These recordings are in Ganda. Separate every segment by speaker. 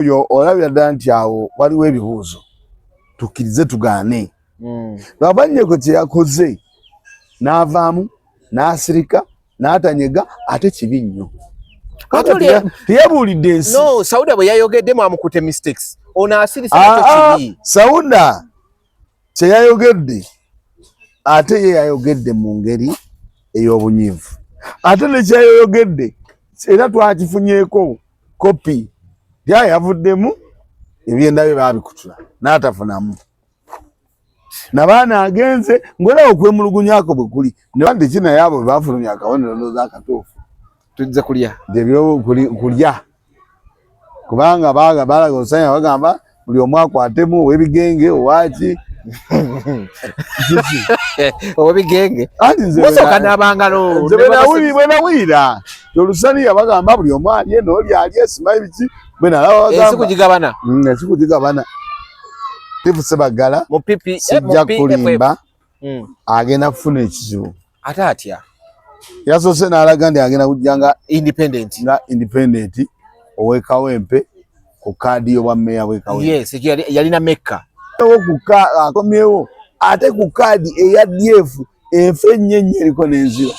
Speaker 1: Oyo olabira ddala nti awo waliwo ebibuuzo, tukkirize tugaane. Lwaba Nyeko kye yakoze n'avaamu n'asirika n'atanyega, ate kibi nnyo. Teyabuulidde ensi.
Speaker 2: No, Sauda bwe yayogedde mwamukute mistakes. Ono asirise.
Speaker 1: Ah,
Speaker 2: nakyo
Speaker 1: ah,
Speaker 2: kibi.
Speaker 1: Sauda kye yayogedde, ate ye yayogedde mu ngeri ey'obunyiivu, ate nekyayogedde era twakifunyeeko kopi lya yavuddemu ebyenda bye baabikutula n'atafunamu nabaana agenze ng'olaba okwemulugunyako bwe kuli nebadde ki, naye abo bafulumya akabonero ndowooza akatuufu.
Speaker 2: Tujja kulya.
Speaker 1: Ebyo kulya, kubanga balaga olusanya, bagamba buli omu akwatemu, ow'ebigenge, owaki.
Speaker 2: Owebigenge.
Speaker 1: Anti nze
Speaker 2: musooka n'abangalo.
Speaker 1: Nze bwe nawulira olusaniya bagamba buli omu alye n'oli alye, simanyi biki, bwe nalaba
Speaker 2: ensi
Speaker 1: bagamba
Speaker 2: kugigabana.
Speaker 1: Ensi kugigabana. Tifu Sebagala
Speaker 2: mu PP
Speaker 1: sijja
Speaker 2: mu PFF.
Speaker 1: Kulimba, agenda kufuna ekizibu.
Speaker 2: Ate atya?
Speaker 1: Yasoose n'alaga nti agenda kujja nga
Speaker 2: independent.
Speaker 1: Nga independent ow'e Kawempe ku kaadi y'obwa mmeeya bw'e Kawempe.
Speaker 2: Yes, ekyo yalina mekka.
Speaker 1: Akomyewo ate ku kaadi eya DF enfa ennyo ennyo eriko n'enziba.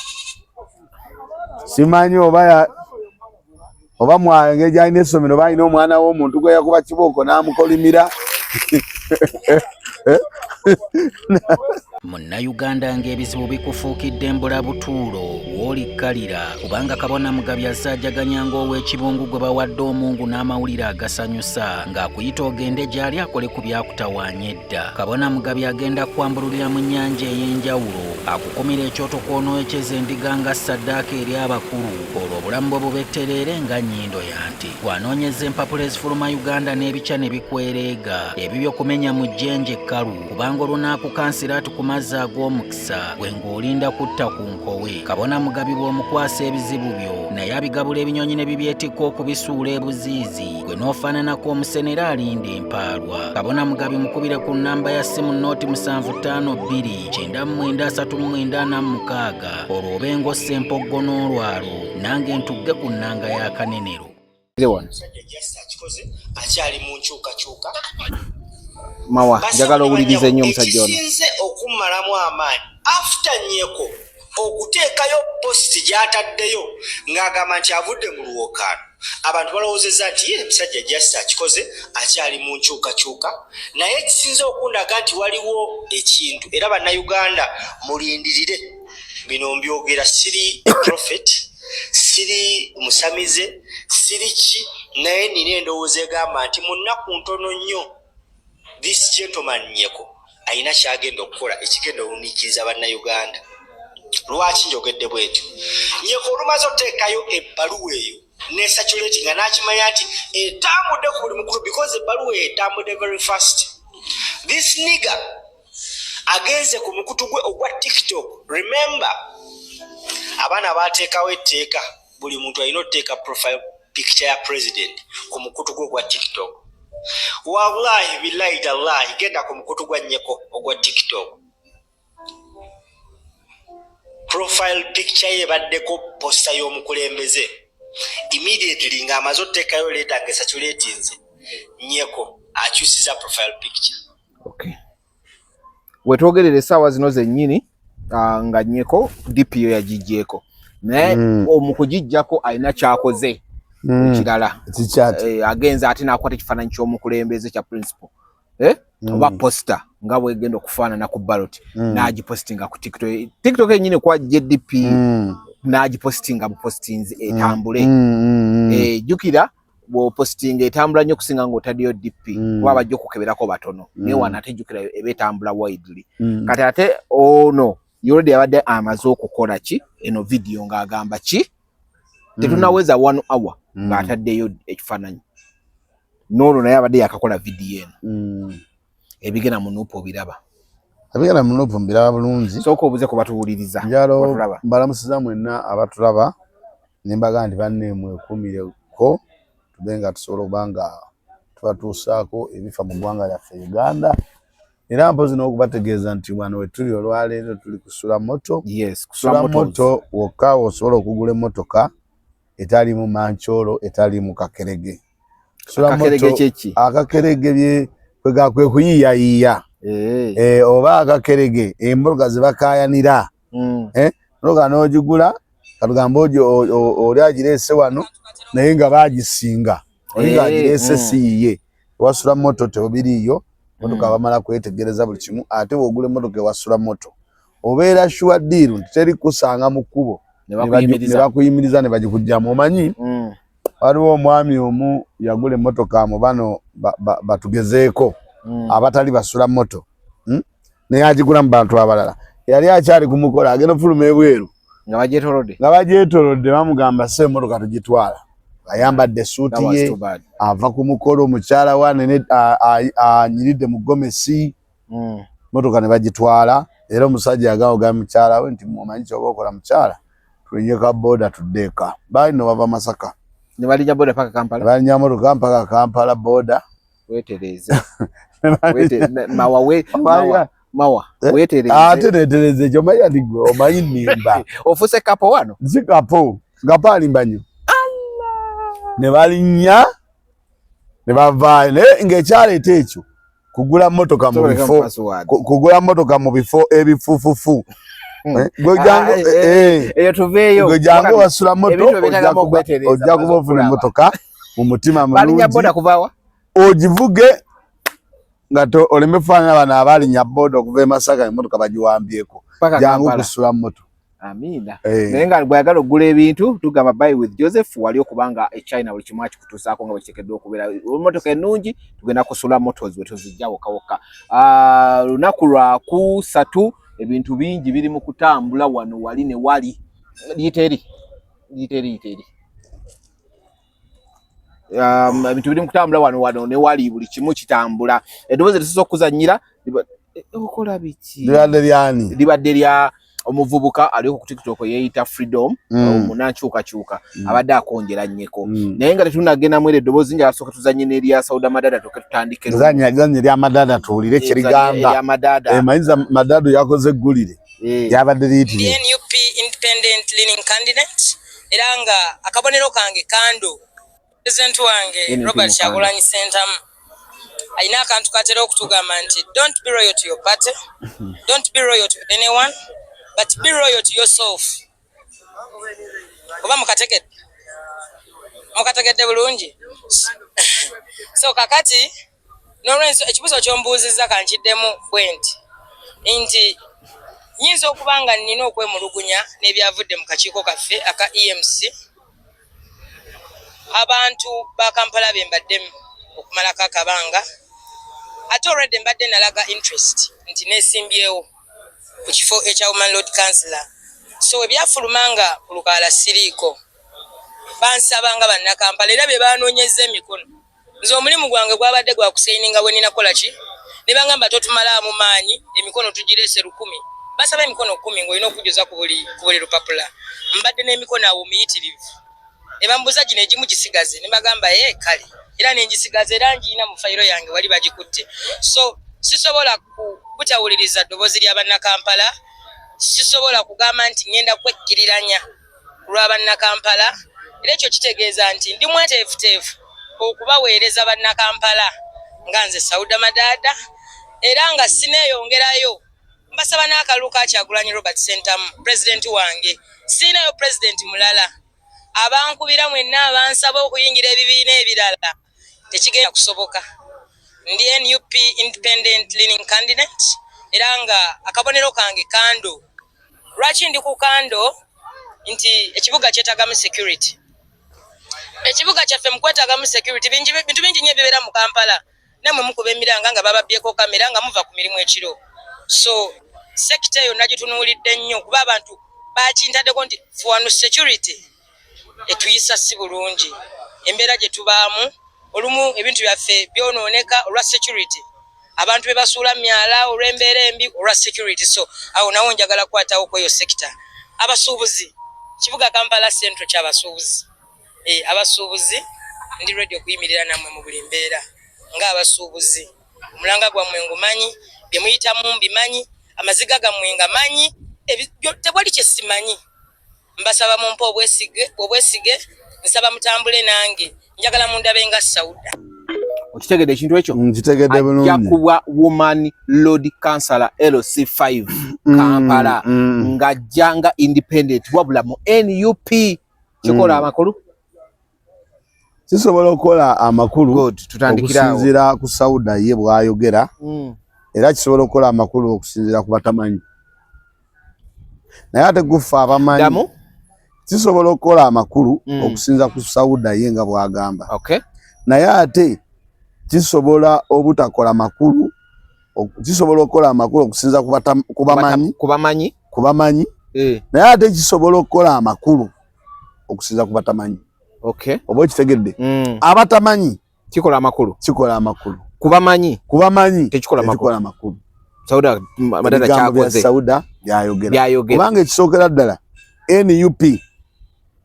Speaker 1: Simanyi oba oba mwengeri gyalina essomero, oba alina omwana w'omuntu gwe yakuba kibooko n'amukolimira.
Speaker 3: Munnayuganda, ng'ebizibu bikufuukidde embulabutuulo, w'olikkalira kubanga Kabona Mugabi azzaajaganya ng'ow'ekibungu gwe bawadde omungu n'amawulire agasanyusa ng'akuyita ogende gy'ali akole ku byakutawaanya edda. Kabona Mugabi agenda kwambululira mu nnyanja ey'enjawulo, akukumira ekyoto kw'onooyokyeza endiga nga ssaddaaka eri abakulu, olwo obulamu bwe bubettereere nga nnyindo ya nte. Bw'anoonyeza empapula ezifuluma Uganda n'ebikya ne bikwereega ebibyo kumenya mu jjenje ekkalu, kubanga olunaakukansira ati ku mazzi ag'omukisa gwe ng'olinda kutta ku nkowe. Kabona Mugabi bw'omukwasa ebizibu byo, naye abigabula ebinyonyi ne bibyetikka okubisuula ebuziizi, gwe n'ofaananako omusenera alinda empaalwa. Kabona Mugabi mukubire ku nnamba ya ssimu 0752 99 39 46, olwo obe ng'ossa empoggo n'olwalo nange ntugge ku nnanga ya kanenero.
Speaker 4: Omusajja just akikoze akyali mu nkyukakyuka.
Speaker 2: Mawa, njagala owulirize nnyo omusajja ono.
Speaker 4: Ekisinze okummalamu amaanyi, after Nyeko okuteekayo post gy'ataddeyo ng'agamba nti avudde mu lwokaano, abantu balowoozezza nti ye musajja just akikoze akyali mu nkyukakyuka. Naye ekisinze okundaga nti waliwo ekintu, era Bannayuganda mulindirire, bino mbyogera siri prophet, siri musamize, siri ki, naye nina endowooza egamba nti mu nnaku ntono nnyo this gentleman Nyeko alina kyagenda okukola ekigenda owuniikiriza Bannayuganda. Lwaki njogedde bwetyo? Nyeko olumaze oteekayo ebbaluwa eyo ne circulate nga n'akimanya nti etambudde ku buli mukulu, because ebbaluwa eyo etambudde very fast, this nigger agenze ku mukutu gwe ogwa TikTok. Remember, abaana bateekawo etteeka, buli muntu alina otuteeka profile picture ya president ku mukutu gwe ogwa TikTok. Wallahi billahi tallahi, genda ku mukutu gwa Nyeko ogwa TikTok, profile picture ye ebaddeko poster y'omukulembeze. Immediately ng'amaze otuteekayo letter nga ecirculatinze, Nyeko akyusiza profile picture.
Speaker 2: Okay. Wetwogerera essaawa zino zennyini, nga Nyeko DP yo yagiggyeko, naye mu kugiggyako alina kyakoze ekirala.
Speaker 1: Kikyati?
Speaker 2: Agenze ate n'akwata ekifaananyi ky'omukulembeze kya principal, eh? Oba poster nga bwegenda okufaanana ku ballot, n'agipostinga ku TikTok, TikTok yennyini kwa JDP, n'agipostinga bupostinzi etambule. Jjukira bw'opostinga etambula nnyo okusinga ng'otaddeyo DP, kuba bajja okukeberako batono, naye wano ate jjukira eba etambula widely. Kati ate ono already abadde amaze okukola ki eno video ng'agamba ki, tetunaweza one hour ng'ataddeyo ekifaananyi n'olwo, naye abadde yakakola video eno. Ebigenda mu NUP obiraba?
Speaker 1: Ebigenda mu NUP mbiraba bulungi.
Speaker 2: Sooka obuze ku batuwuliriza.
Speaker 1: Njalo
Speaker 2: batulaba.
Speaker 1: Mbalamusiza mwenna abatulaba ne mbaga nti banne mwekuumireko, tube nga tusobola okuba nga tubatuusaako ebifa mu ggwanga lyaffe Uganda. Era mpozi n'okubategeeza nti wano we tuli olwaleero tuli kusula moto.
Speaker 2: Yes.
Speaker 1: Kusula moto wokka osobola okugula emmotoka etalimu mankyolo, etalimu kakerege.
Speaker 2: Akakerege kyeki?
Speaker 1: Akakerege bye kwega kwe kuyiyayiya
Speaker 2: eh.
Speaker 1: Eh, oba akakerege emmotoka ze bakaayanira. Eh, mmotoka n'ogigula, katugambe oli agireese wano naye nga baagisinga, oli nga agireese si yiye. Ewasula moto tebiriiyo, motoka bamala kwetegereza buli kimu. Ate bw'ogula emmotoka ewasula moto obeera sure deal nti teri kusanga mu kkubo
Speaker 2: ne
Speaker 1: ne
Speaker 2: bakuyimiriza
Speaker 1: bakuyimiriza ne bagikugyamu. Omanyi waliwo omwami omu yagula emmotoka mu bano batugezeeko abatali basula moto, Naye agigula mu bantu abalala, yali akyali ku mukolo, agenda ofuluma ebweru
Speaker 2: nga bagyetolodde,
Speaker 1: nga bagyetolodde, bamugamba se emmotoka tugitwala. Ayambadde essuuti
Speaker 2: That was
Speaker 1: ye
Speaker 2: too bad.
Speaker 1: ava ku mukolo, omukyala wa nene anyiridde mu gomesi, motoka ne bagitwala. Era omusajja yagamba ogamba mukyala we nti omanyi kyoba okola mukyala, tulinye ka boda tudde eka. Baali no bava Masaka.
Speaker 2: Ne balinnya boda paka Kampala.
Speaker 1: Balinnya motoka mpaka Kampala boda.
Speaker 2: Weetereeze. Mawa we mawa mawa
Speaker 1: Eh?
Speaker 2: weetereeze.
Speaker 1: Ate neetereze ekyo, omanyi ati gwe omanyi nnimba.
Speaker 2: Ofuuse kapo wano.
Speaker 1: Si kapo, kapo alimba nnyo. Ne balinnya ne bavaayo, naye ng'ekyaleeta ekyo kugula mmotoka mu bifo kugula mmotoka mu bifo ebifufufu. Eh, gwe jangu,
Speaker 2: Ah,
Speaker 1: eh, eh,
Speaker 2: eyo tuveeyo.
Speaker 1: Gwe jangu wasula moto,
Speaker 2: Ebintu ebyetagamu okwetereeza,
Speaker 1: ojja kuba
Speaker 2: maze
Speaker 1: ofuna
Speaker 2: okulaba.
Speaker 1: emmotoka mu mutima
Speaker 2: Balinnya
Speaker 1: mulungi
Speaker 2: boda kuvaawa
Speaker 1: ogivuge nga oleme kufaanana bano abalinnya boda okuva e Masaka, emmotoka bagiwambyeko.
Speaker 2: Paka
Speaker 1: Jangu
Speaker 2: Kampala.
Speaker 1: kusula moto.
Speaker 2: Amiina.
Speaker 1: Eh.
Speaker 2: Naye nga bw'ayagala okugula ebintu tugamba buy with Joseph wali, okubanga e China buli kimu akikutuusaako nga bwe kiteekeddwa okubeera. Emmotoka ennungi tugenda kusula motors we tuzijja wokka wokka. Ah, lunaku lwa kusatu, ebintu bingi biri mu kutambula wano wali ne wali. Liyita eri, liyita eri, liyita eri. Ebintu biri mu kutambula wano wano ne wali, buli kimu kitambula. Eddoboozi litusoose okuzannyira okola biki?
Speaker 1: Libadde lyani?
Speaker 2: Libadde lya omuvubuka aliko ku TikTok yeeyita Freedom, omunankyukakyuka, abadde akonjera nnyeko. Naye nga tetunnagenda mu ero eddoboozi, njagala tusooke tuzannye n'erya Sauda Madada, tuke tutandike lumu.
Speaker 1: Zanya zanya lya Madada tuwulire kyerigamba.
Speaker 2: Erya Madada.
Speaker 1: Eh, mayinza Madado yakoze eggulire lyabadde liyitirivu.
Speaker 5: NUP independent leading candidate, era nga akabonero kange kando. President wange
Speaker 2: NUP
Speaker 5: Robert
Speaker 2: Mukanda.
Speaker 5: Kyagulanyi Ssentamu alina akantu katera okutugamba nti don't be loyal to your party, don't be loyal to anyone, but be loyal to yourself. Oba mukategedde? Mukategedde bulungi? So kakati n'olwenso ekibuuzo ky'ombuuzizza kankiddemu bwe nti nyinza okuba nga nnina okwemulugunya n'ebyavudde mu kakiiko kaffe aka EMC. Abantu ba Kampala be mbaddemu okumalako akabanga, ate already mbadde nalaga interest nti neesimbyewo ku kifo ekya woman lord councillor. So ebyafuluma nga ku lukaala siriiko, bansaba nga bannakampala era be banoonyezza emikono. Nze omulimu gwange gwabadde gwa kusayininga we nina kukola ki, ne bangamba totumalaamu maanyi, emikono tugireese 1000. Basaba emikono 10 ng'olina okujjuza ku buli lupapula. Mbadde n'emikono awo miyitirivu, ne bambuuza gino egimu gisigaze, ne bagamba ye kale, era ne ngisigaza era ngiyina mu fayiro yange wali bagikutte. So sisobola butawuliriza ddoboozi lya bannakampala, sisobola kugamba nti ngenda kwekkiriranya ku lwa bannakampala, era ekyo kitegeeza nti ndi mweteefuteefu okubaweereza bannakampala nga nze Sauda Madada, era nga sineeyongerayo. Mbasaba n'akalulu ka Kyagulanyi Robert Ssentamu, pulezidenti wange. Siinayo pulezidenti mulala. Abankubira mwenna abansaba okuyingira ebibiina ebirala, tekigenda kusoboka. Ndi NUP independent leaning candidate, era nga akabonero kange kando. Lwaki ndi ku kando? Nti ekibuga kyetagamu security. Ekibuga kyaffe mu kwetagamu security, bintu bingi nnyo ebibeera mu Kampala. Nammwe mukuba emiranga nga bababbyeko kamera nga muva ku mirimu ekiro. So sector eyo nagitunuulidde nnyo, kuba abantu bakintaddeko nti wano security etuyisa si bulungi. Embeera gye tubaamu olumu ebintu byaffe byonooneka olwa security, abantu be basuula myala olw'embeera embi olwa security. So awo nawo njagala kukwatawo kweyo sector. Abasuubuzi, kibuga Kampala Central kyabasuubuzi. Abasuubuzi ndi ready okuyimirira nammwe mu buli mbeera ng'abasuubuzi. Omulanga gwammwe ngumanyi, bye muyitamu mbimanyi, amaziga gammwe ngamanyi, tewali kye simanyi. Mbasaba mumpe obwesige, nsaba mutambule nange. Njagala mundabe nga Sauda.
Speaker 2: Okitegedde ekintu ekyo?
Speaker 1: Nkitegedde bulungi.
Speaker 2: Ajja kuba Woman Lord Councillor LC5 Kampala ng'ajja nga independent wabula mu NUP. Kikola amakulu?
Speaker 1: Kisobola okukola amakulu okusinziira ku Sauda ye bw'ayogera era kisobola okukola amakulu okusinziira ku batamanyi. Naye ate guffe abamanyi kisobola okukola amakulu okusinziira ku Sauda ye nga bw'agamba. Naye ate kisobola obutakola makulu, kisobola okukola amakulu okusinziira ku bamanyi. Naye ate kisobola okukola amakulu okusinziira ku batamanyi. Oba okitegedde? Abatamanyi
Speaker 2: kikola amakulu,
Speaker 1: kikola amakulu.
Speaker 2: Kubamanyi
Speaker 1: tekikola
Speaker 2: amakulu. Sauda Madada kyakoze,
Speaker 1: Sauda byayogera. Kubanga ekisookera ddala NUP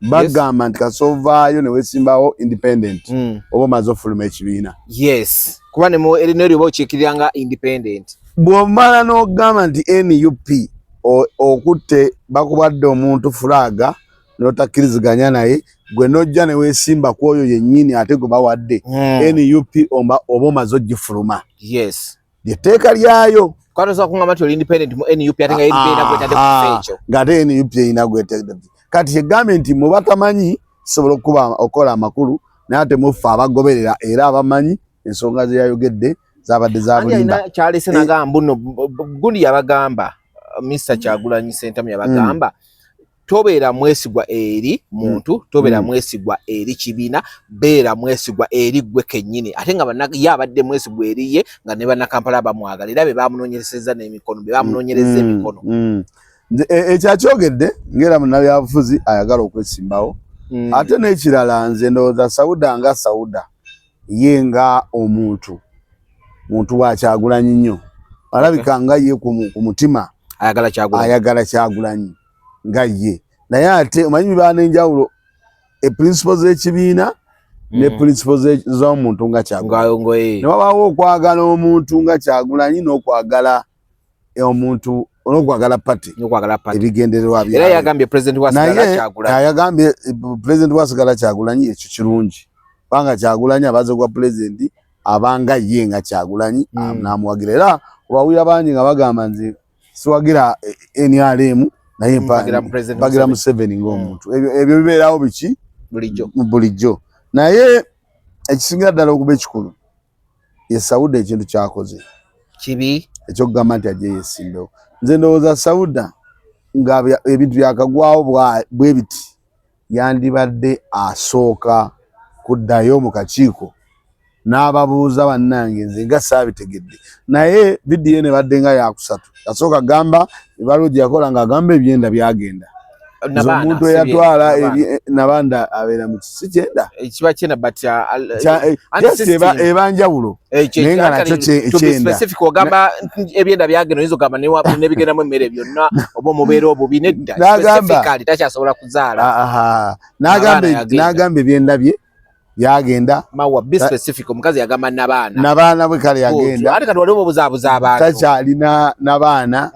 Speaker 1: bagamba nti kasovaayo ne weesimbawo independent oba omaze ofuluma ekibiina.
Speaker 2: Yes, kuba ne oba okiikirira nga independent.
Speaker 1: Bw'omala n'ogamba nti NUP okutte bakubadde omuntu fulaga n'otakkiriziganya naye, gwe n'ojja ne weesimba ku oyo yennyini ate gwe bawadde NUP oba omaze ogifuluma.
Speaker 2: Yes.
Speaker 1: Lyetteeka lyayo.
Speaker 2: Kwatosobola kugamba nti oli independent mu NUP ate nga NUP erina gwetadde ku kifo ekyo.
Speaker 1: Ng'ate NUP erina gwetadde. Kati kyegambye nti mu batamanyi kisobola okukola amakulu, naye ate muffe abagoberera era abamanyi ensonga ze yayogedde zabadde za bulimba.
Speaker 2: Kyalese nagamba nno gundi yabagamba Mr. Kyagulanyi Ssentamu yabagamba tobeera mwesigwa eri muntu, tobeera mwesigwa eri kibiina, beera mwesigwa eri ggwe kennyini. Ate nga ye abadde mwesigwa eri ye nga ne bannakampala bamwagala era be bamunoonyerezza n'emikono, be bamunoonyerezza emikono.
Speaker 1: Ekyakyogedde ng'era munnabyabufuzi ayagala okwesimbawo. Ate n'ekirala nze ndowooza Sauda nga Sauda ye nga omuntu muntu wa Kyagulanyi nnyo, alabika nga ye ku mutima ayagala Kyagulanyi nga ye, naye ate omanyi biba n'enjawulo e principles z'ekibiina ne principles z'omuntu nga Kyagulanyi. Ne wabaawo okwagala omuntu nga Kyagulanyi n'okwagala omuntu n'okwagala party ebigendererwa
Speaker 2: byayo. Era yagambye president wasigala Kyagulanyi.
Speaker 1: Yagambye president wasigala Kyagulanyi, ekyo kirungi kubanga Kyagulanyi abaze gwa president abanga ye nga Kyagulanyi n'amuwagira. Era obawulira bangi nga bagamba nze siwagira NRM naye mpagira Museveni ng'omuntu. Ebyo bibeerawo biki bulijjo. Naye ekisingira ddala okuba ekikulu ye Sauda ekintu kyakoze
Speaker 2: kibi
Speaker 1: ekyokugamba nti ajje yeesimbewo. Nze ndowooza Sauda nga ebintu byakagwawo bwe biti yandibadde asooka kuddayo mu kakiiko n'ababuuza, bannange nze nga saabitegedde, naye vidiyo eno ebadde nga yakusatu. Yasooka gamba ebbaluwa gye yakola ng'agamba ebyenda byagenda, omuntu eyatwala nabanda abeera mu kisi kyenda
Speaker 2: kiba kyenda, but
Speaker 1: eba njawulo, naye nga nakyo
Speaker 2: kyenda. Ogamba ebyenda byagenda, oyinza ogamba nebigendamu emmere byonna oba omubeera obubi. Nedda, specifically takyasobola kuzaala.
Speaker 1: N'agamba ebyenda bye yagenda.
Speaker 2: Mawa, be specific. Omukazi yagamba nabaana.
Speaker 1: Nabaana bwe kale yagenda.
Speaker 2: Ate kati waliwo obuzaabuza abantu.
Speaker 1: Takyalina nabaana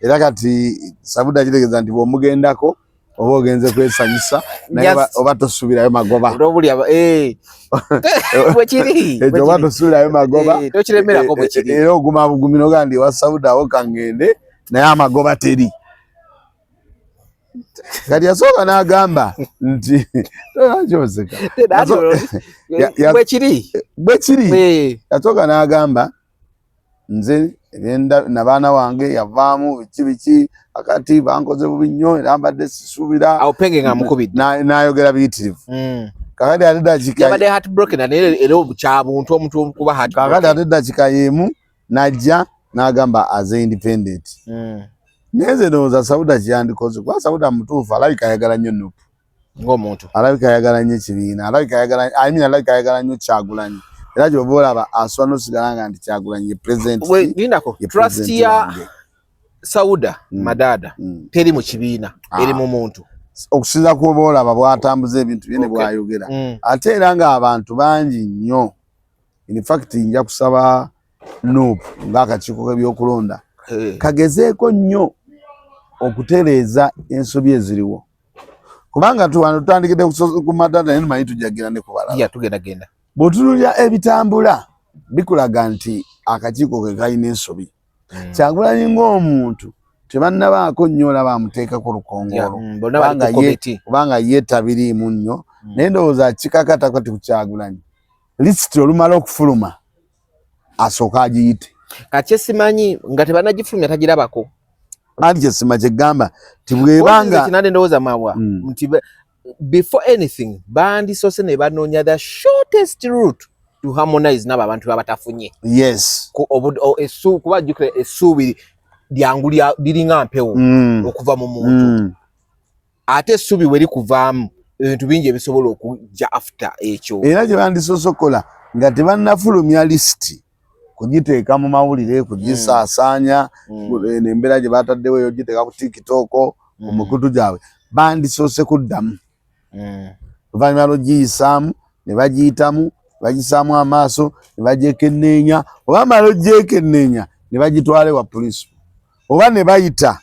Speaker 1: era kati Sauda kitegeeza nti bw'omugendako oba ogenze kwesanyusa, naye oba tosuubirayo magoba.
Speaker 2: Bwekiri.
Speaker 1: Oba tosuubirayo magoba.
Speaker 2: Tokiremerako, bwekiri.
Speaker 1: Era oguma bugumi nogaa ndi ewa Sauda awo kangende, naye amagoba teri. Kati yasooka n'agamba nti tonakyoseka.
Speaker 2: Bwekiri.
Speaker 1: Bwekiri. Yasooka n'agamba nze nabaana wange yavaamu biki biki, akati bankoze bubi nnyo era mbadde sisuubira.
Speaker 2: Awo penge nga mukubidde.
Speaker 1: N'ayogera biyitirivu. Kakati ate
Speaker 2: dakika yabadde heartbroken, naye era kyabuntu omuntu kuba
Speaker 1: heartbroken. Kakati ate dakika y'emu n'ajja n'agamba aze independent. Naye nze ndowooza Sauda kyeyandikoze, kuba Sauda mutuufu, alabika ayagala nnyo NUP
Speaker 2: ng'omuntu,
Speaker 1: alabika ayagala nnyo ekibiina, alabika ayagala, I mean, alabika ayagala nnyo Kyagulanyi, era kyova olaba asobola n'osigala nga nti Kyagulanyi ye president.
Speaker 2: Lindako, trust ya Sauda Madada teri mu kibiina, eri mu muntu.
Speaker 1: Okusinza kuba olaba bw'atambuza ebintu bye ne bw'ayogera, ate era ng'abantu bangi nnyo. In fact nja kusaba NUP ng'akakiiko k'ebyokulonda kagezeeko nnyo okutereeza ensobi eziriwo. Kubanga tuwano tutandikidde ku madada, naye tumanyi tujja ne ku balala.
Speaker 2: Yeah, tugenda genda.
Speaker 1: Bw'otunuulira ebitambula bikulaga nti akakiiko ke kalina ensobi. Kyagulanyi ng'omuntu tebannabaako nnyo olaba amuteekako lukongoolo, kubanga ye tabiriimu nnyo. Naye ndowooza kikakata kati ku Kyagulanyi, lisiti olumala okufuluma asooka agiyite.
Speaker 2: Kati kyesimanyi nga tebanagifulumya tagirabako.
Speaker 1: Anti kyesima kyegamba ti bwebanga
Speaker 2: kinande ndowooza mawa nti before anything bandisose ne banoonya the shortest route to harmonize nabo abantu abatafunye. Kuba jjukira essuubi lyangu liringa mpewo okuva mu muntu. Ate essuubi we likuvaamu, ebintu bingi ebisobola okujja after ekyo.
Speaker 1: Era gye bandisoose okukola nga tebannafulumya lisiti, kugiteeka mu mawulire, kugisaasaanya, eno embeera gye bataddewo eyo giteeka ku TikTok, ku mikutu gyabwe, bandisoose kuddamu oluvannyuma lw'ogiyisaamu ne bagiyitamu, bagisaamu amaaso ne bagyekenneenya, oba mala ogyekenneenya ne bagitwala ewa principal, oba ne bayita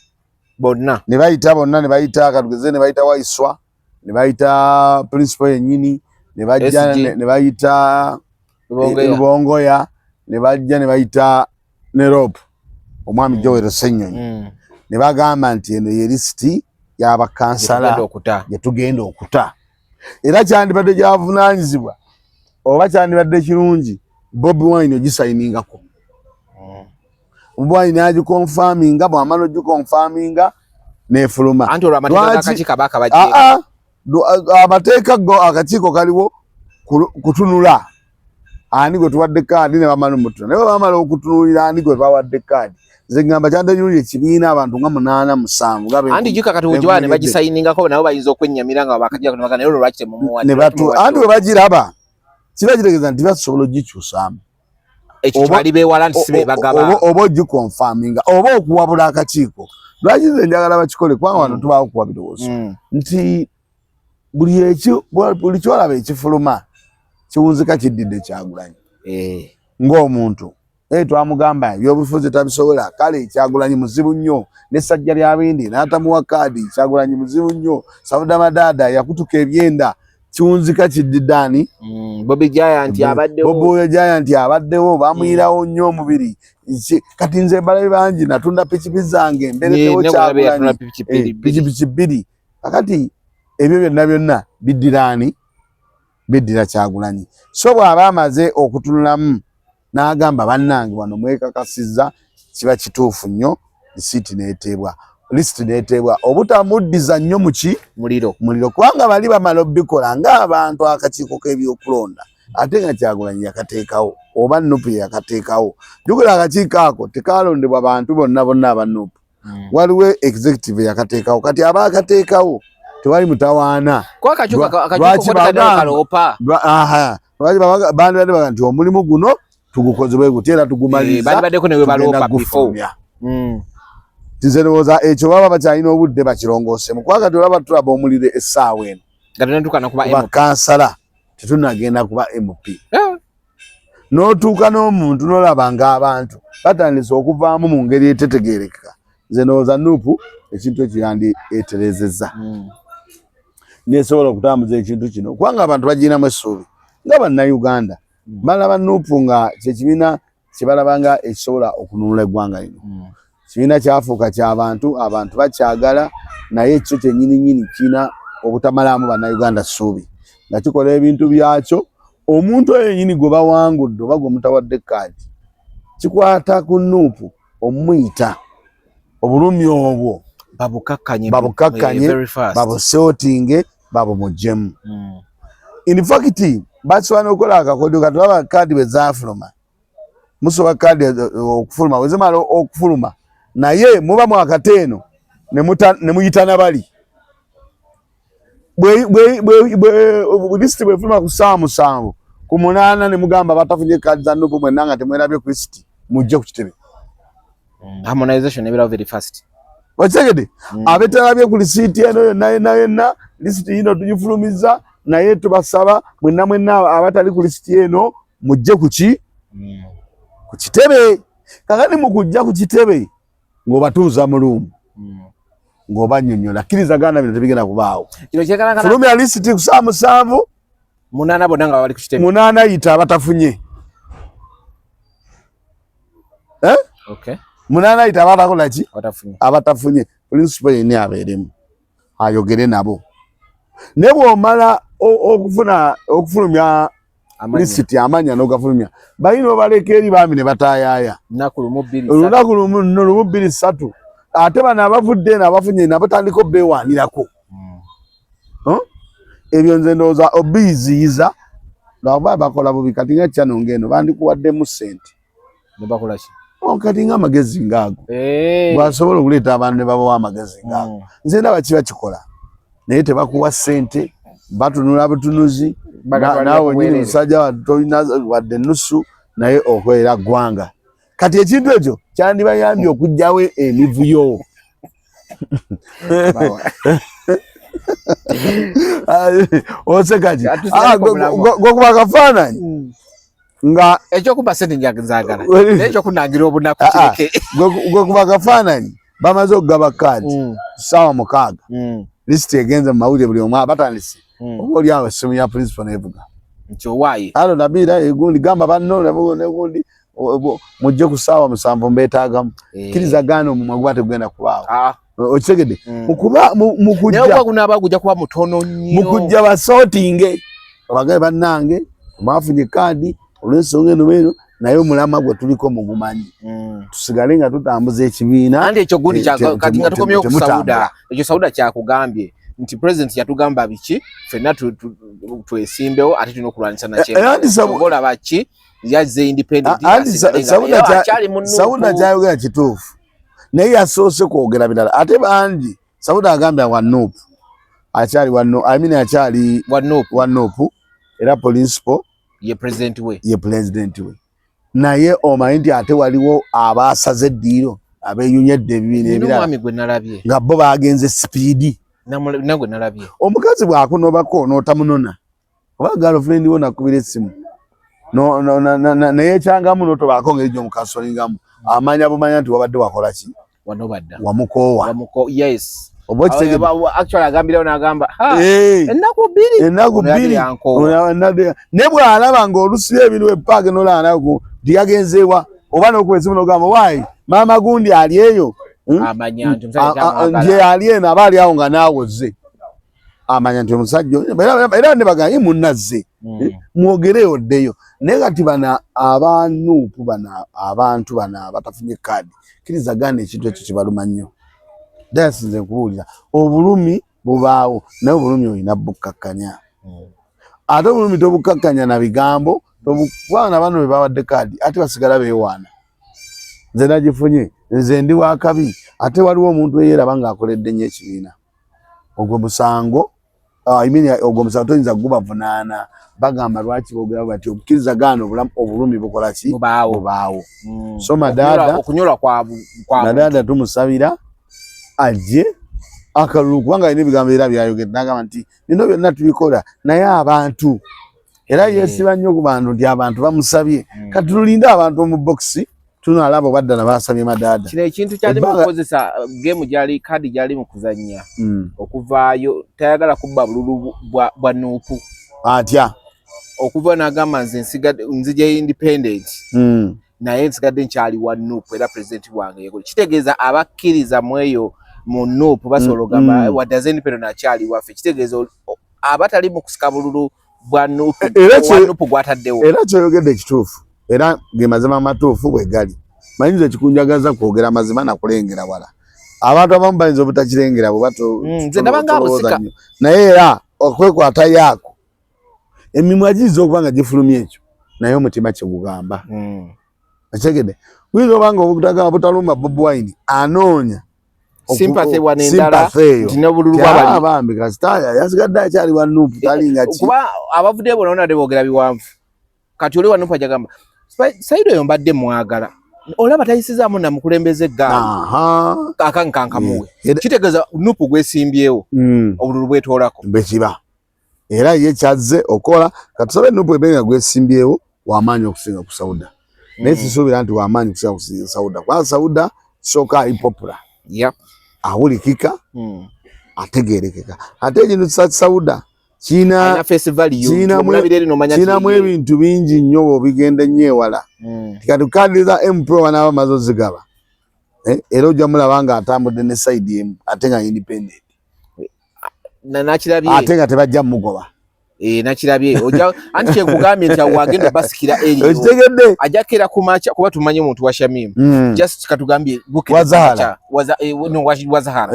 Speaker 2: bonna.
Speaker 1: Ne bayita bonna, ne bayita, katugeze, ne bayita Waiswa, ne bayita principal yennyini, ne bajja ne bayita Lubongoya, ne bajja ne bayita ne LOP omwami Joel Ssenyonyi, ne bagamba nti eno ye lisiti y'abakansala gye tugenda okuta. Era kyandibadde kyavunaanyizibwa oba kyandibadde kirungi Bobi Wine ogisayiningako. Bobi Wine agikonfaminga, bw'amala ogikonfaminga nefuluma. Amateeka go akakiiko kaliwo kutunula ani gwe tuwadde kaadi, ne bamala omutuna, naye bamala okutunuulira ani gwe bawadde kaadi. Nze ngamba kyandanyulira ekibiina abantu nga munaana, musanvu.
Speaker 2: Anti juka kati ogiwala ne bagisayiningako, nabo bayinza okwennyamira nga bakajja, naye olwo lwaki temumuwadde?
Speaker 1: Anti bwe bagiraba kiba kitegeeza nti basobola ogikyusaamu.
Speaker 2: Ekyo kibali beewala nti si be bagaba.
Speaker 1: Oba ogikonfaminga oba okuwabula akakiiko. Lwaki nze njagala bakikole? Kubanga wano tubaawo kuwa birowoozo nti buli kyolaba ekifuluma kiwunzika kiddidde Kyagulanyi ng'omuntu. Twamugamba ebyobufuzi tabisobola. Kale Kyagulanyi muzibu nnyo n'essajja lya bindi n'atamuwa kaadi. Kyagulanyi muzibu nnyo, Sauda Madaada yakutuka ebyenda. Kiwunzika kiddidde ani?
Speaker 2: Bobi Giant abaddewo.
Speaker 1: Bobi Giant abaddewo, bamuyirawo nnyo omubiri. Kati nze mbalabe bangi, natunda pikipiki zange mberetewo Kyagulanyi, pikipiki bbiri. Kakati ebyo byonna byonna biddira ani? Biddira Kyagulanyi. So bw'aba amaze okutunulamu n'agamba, bannange wano mwekakasizza, kiba kituufu nnyo, lisiiti n'eteebwa, lisiti n'eteebwa, obutamuddiza nnyo muki?
Speaker 2: Muliro.
Speaker 1: Muliro, kubanga bali bamala obikola ng'abantu akakiiko k'ebyokulonda, ate nga Kyagulanyi yakateekawo oba NUP yakateekawo. Jjukira akakiiko ako tekalondebwa bantu bonna bonna aba NUP. Waliwo executive yakateekawo. Kati abaakateekawo tewali mutawaana. Lwaki bandibadde baga nti omulimu guno tugukoze bwe guti era tugumaliriza, gufulumya? Nze ndowooza ekyo baba bakyalina obudde bakirongoosemu, kubanga kati olaba tulaba omuliro essaawa eno bakansala, tetunagenda kuba MP. N'otuuka n'omuntu n'olaba ng'abantu batandise okuvaamu mu ngeri etetegeerekeka. Nze ndowooza NUP ekintu ekyo yandi eterezezza nesobola okutambuza ekintu kino, kubanga abantu bagirinamu essuubi nga Bannayuganda. Balaba NUP nga kyekibiina kyebalaba nga ekisobola okununula eggwanga lino. Kibiina kyafuuka kyabantu, abantu bakyagala, naye ekyo kyenyini nyini kirina obutamalaamu Bannayuganda ssuubi nga kikola ebintu byakyo. Omuntu oyo yenyini gwe bawangudde oba gwe mutawadde kaadi, kikwata ku NUP omuyita obulumi obwo.
Speaker 2: Babukakkanye.
Speaker 1: Babukakkanye, babusortinge, babumuggyemu. In fact basobola n'okukola akakodyo. Katulaba kaadi bwe zaafuluma, musobola kaadi okufuluma, bwe zimala okufuluma, naye muba mwakate eno ne muyitana bali lisiti bwefuluma ku ssaawa 7, ku 8 ne mugamba batafunye kaadi za NUP mwenna nga temwerabye ku lisiti, mujje ku kitebe.
Speaker 2: Harmonization ebeerawo very fast.
Speaker 1: Okitegedde? Abetalabye ku lisiiti eno yonna yonna yonna, lisiti yino tugifulumiza, naye tubasaba mwenna mwenna abatali ku lisiti eno mujje kuki? Ku kitebe. Kakati mu kujja ku kitebe ng'obatuuza mu room. Ng'obanyonyola, kkiriza ganda bino tebigenda kubaawo. Fulumya lisiti ku saa 7
Speaker 2: 8 bonna nga bali ku kitebe.
Speaker 1: 8 yita abatafunye. Eh?
Speaker 2: Okay.
Speaker 1: 8 yita abatakola ki?
Speaker 2: Abatafunye.
Speaker 1: Abatafunye. Principal yenni abeeremu ayogere nabo. Ne bw'omala okufuna okufulumya lisiti amanya n'ogafulumya, balina obaleka eri baami ne bataayaaya olunaku lumu 2 3, ate bano abavudde eno abafunye nabo tandika obeewaanirako. Ebyo nze ndowooza obiyiziyiza lwakuba bakola bubi. Kati nga channel ng'eno bandikuwaddemu ssente. Kati nga amagezi ngaago bwasobola okuleeta abantu ne babawa amagezi ngaago. Nze ndaba kiba kikola, naye tebakuwa ssente, batunula butunuzi. Naawe nyini musajja tolina wadde nusu, naye okolera ggwanga. Kati ekintu ekyo kyandibayambye okuggyawo emivuyo. Oseka ki? Gokuba akafaananyi nga
Speaker 2: ekyokuba sente nzagala, naye ekyokunangira obunaku kireke.
Speaker 1: Gokuba akafaananyi bamaze okugaba kaadi ssaawa 6, lisiti egenze mu mawulire, buli omu abatandise oba oli awo essimu ya principal nevuga
Speaker 2: nti owaaye
Speaker 1: alo Nabiira egundi gamba banno negundi mujje ku ssaawa 7 mbeetaagamu. Kkiriza gaana omumwa guba tegugenda kubaawo. Okitegedde?
Speaker 2: Mukujja gujja kuba mutono nnyo.
Speaker 1: Mukujja basootinge abagabe bannange mwafunye kaadi olw'ensonga eno eno, naye omulamwa gwe tuliko mugumanyi, tusigale nga tutambuza ekibiina.
Speaker 2: Anti ekyo gundi kati nga tukomyewo ku Sauda, ekyo Sauda kyakugambye nti president yatugamba biki, ffenna twesimbewo ate tulina okulwanyisa nakyolaba ki yazze independent.
Speaker 1: Sauda kyayogera kituufu, naye yasoose kwogera birala ate bangi. Sauda agambye wa NUP akyali wa NUP, I mean akyali
Speaker 2: wa
Speaker 1: NUP, era principal
Speaker 2: ye president we,
Speaker 1: ye president we. Naye omanyi nti ate waliwo abasaze eddiiro abeeyunyedde ebibiina ebirala nga bo bagenze sipiidi. Omukazi bw'akunobako n'otamunona, oba girlfriend wo nakubira essimu neyekyangamu n'otobaako ngeri gy'omukasolingamu, amanya bumanya nti wabadde wakola ki, wamukoowa.
Speaker 2: Oba agambirawo n'agamba ennaku
Speaker 1: 2 ne bw'alaba ng'olusiba ebintu epaaka nolaba naku nti yagenzeewa, oba n'okuba esimu n'ogamba waayi maama gundi ali eyo nti ali eno, aba ali awo nga naawe ozze, amanya nti omusajja era ne bagamba ye munnazze mwogere oddeyo. Naye kati bano aba NUP, bano abantu bano abatafunye kaadi, kkiriza gaana ekintu ekyo kibaluma nnyo. Ddala sinze nkubuulira, obulumi bubaawo, naye obulumi olina bukkakkanya. Ate obulumi tobukkakkanya na bigambo, kubanga bano be bawadde kaadi ate basigala beewaana, nze nagifunye, nze ndi wakabi. Ate waliwo omuntu eyeeraba ng'akoledde nnyo ekibiina, ogwo musango, I mean ogwo musango toyinza gubavunaana. Bagamba lwaki boogera bati, obukkiriza gaana obulumi bukola ki, bubaawo. So Madaada Madaada tumusabira ajje akalulu, kubanga alina ebigambo era byayogedde n'agamba nti bino byonna tubikola naye abantu, era yeesiba nnyo ku bantu nti abantu bamusabye. Kati tulinde abantu mu bokisi tunalaba oba ddala basabye Madaada.
Speaker 2: Kino ekintu kyali mu kukozesa game, gyali kaadi gyali mu kuzannya okuvaayo, tayagala kubba bululu bwa NUP.
Speaker 1: Atya?
Speaker 2: Okuva n'agamba nze nsigadde nzija independent, naye nsigadde nkyali wa NUP era president wange, kitegeeza abakkiriza mu eyo mu NUP basobola ogamba wadde aze independent akyali waffe. Kitegeeza abatali mu kusika bululu bwa NUP
Speaker 1: Era
Speaker 2: gwataddewo.
Speaker 1: Era kyoyogedde kituufu, era ge mazima amatuufu bwe gali. Mayinza ekikunjagaza kwogera amazima nakulengera wala. Abantu abamu bayinza obutakirengera bwe
Speaker 2: Nze ndaba
Speaker 1: tolowooza nnyo, naye era okwekwata yaako emimwa giyinza okuba nga gifulumya ekyo, naye omutima kyegugamba okitegedde. Guyinza oba nga obutagamba butalumba Bobi Wine anoonya
Speaker 2: sympathy wano endala nti n'obululu bwabali
Speaker 1: bambi kasita yasigadde akyali wa NUP talinga ki,
Speaker 2: kuba abavuddeyo bonna bonna boogera biwanvu. Kati oli wa NUP ajagamba Saidi oyo mbadde mwagala, olaba tayisizaamu namukulembeza eggaali akankankamuwe, kitegeeza NUP gwesimbyewo obululu bwetoolako.
Speaker 1: Bwekiba era ye kyazze okola, katusabe NUP ebe nga gwesimbyewo wamaanyi okusinga ku Sauda, naye sisuubira nti wamaanyi okusinga ku Sauda, kubanga Sauda kisooka ali popular. Awulikika, ategerekeka, ate ekintu Sauda kirinamu ebintu bingi nnyo bwobigenda ennyo ewala. Kati kaadi za MP banaaba bamaze ozigaba, era ojja mulaba nga atambudde ne side emu, ate nga independent.
Speaker 2: Nakirabye.
Speaker 1: Ate nga tebajja mugoba.
Speaker 2: Eh, nakirabye. Ojja anti kyenkugambye nti awo agenda basikira eri.
Speaker 1: Okitegedde?
Speaker 2: Ajja kera ku makya, kuba tumanye omuntu wa Shamim. Just katugambye bukedde
Speaker 1: Wa
Speaker 2: ku
Speaker 1: Zahara.
Speaker 2: makya. Waza, no, wa Zahara.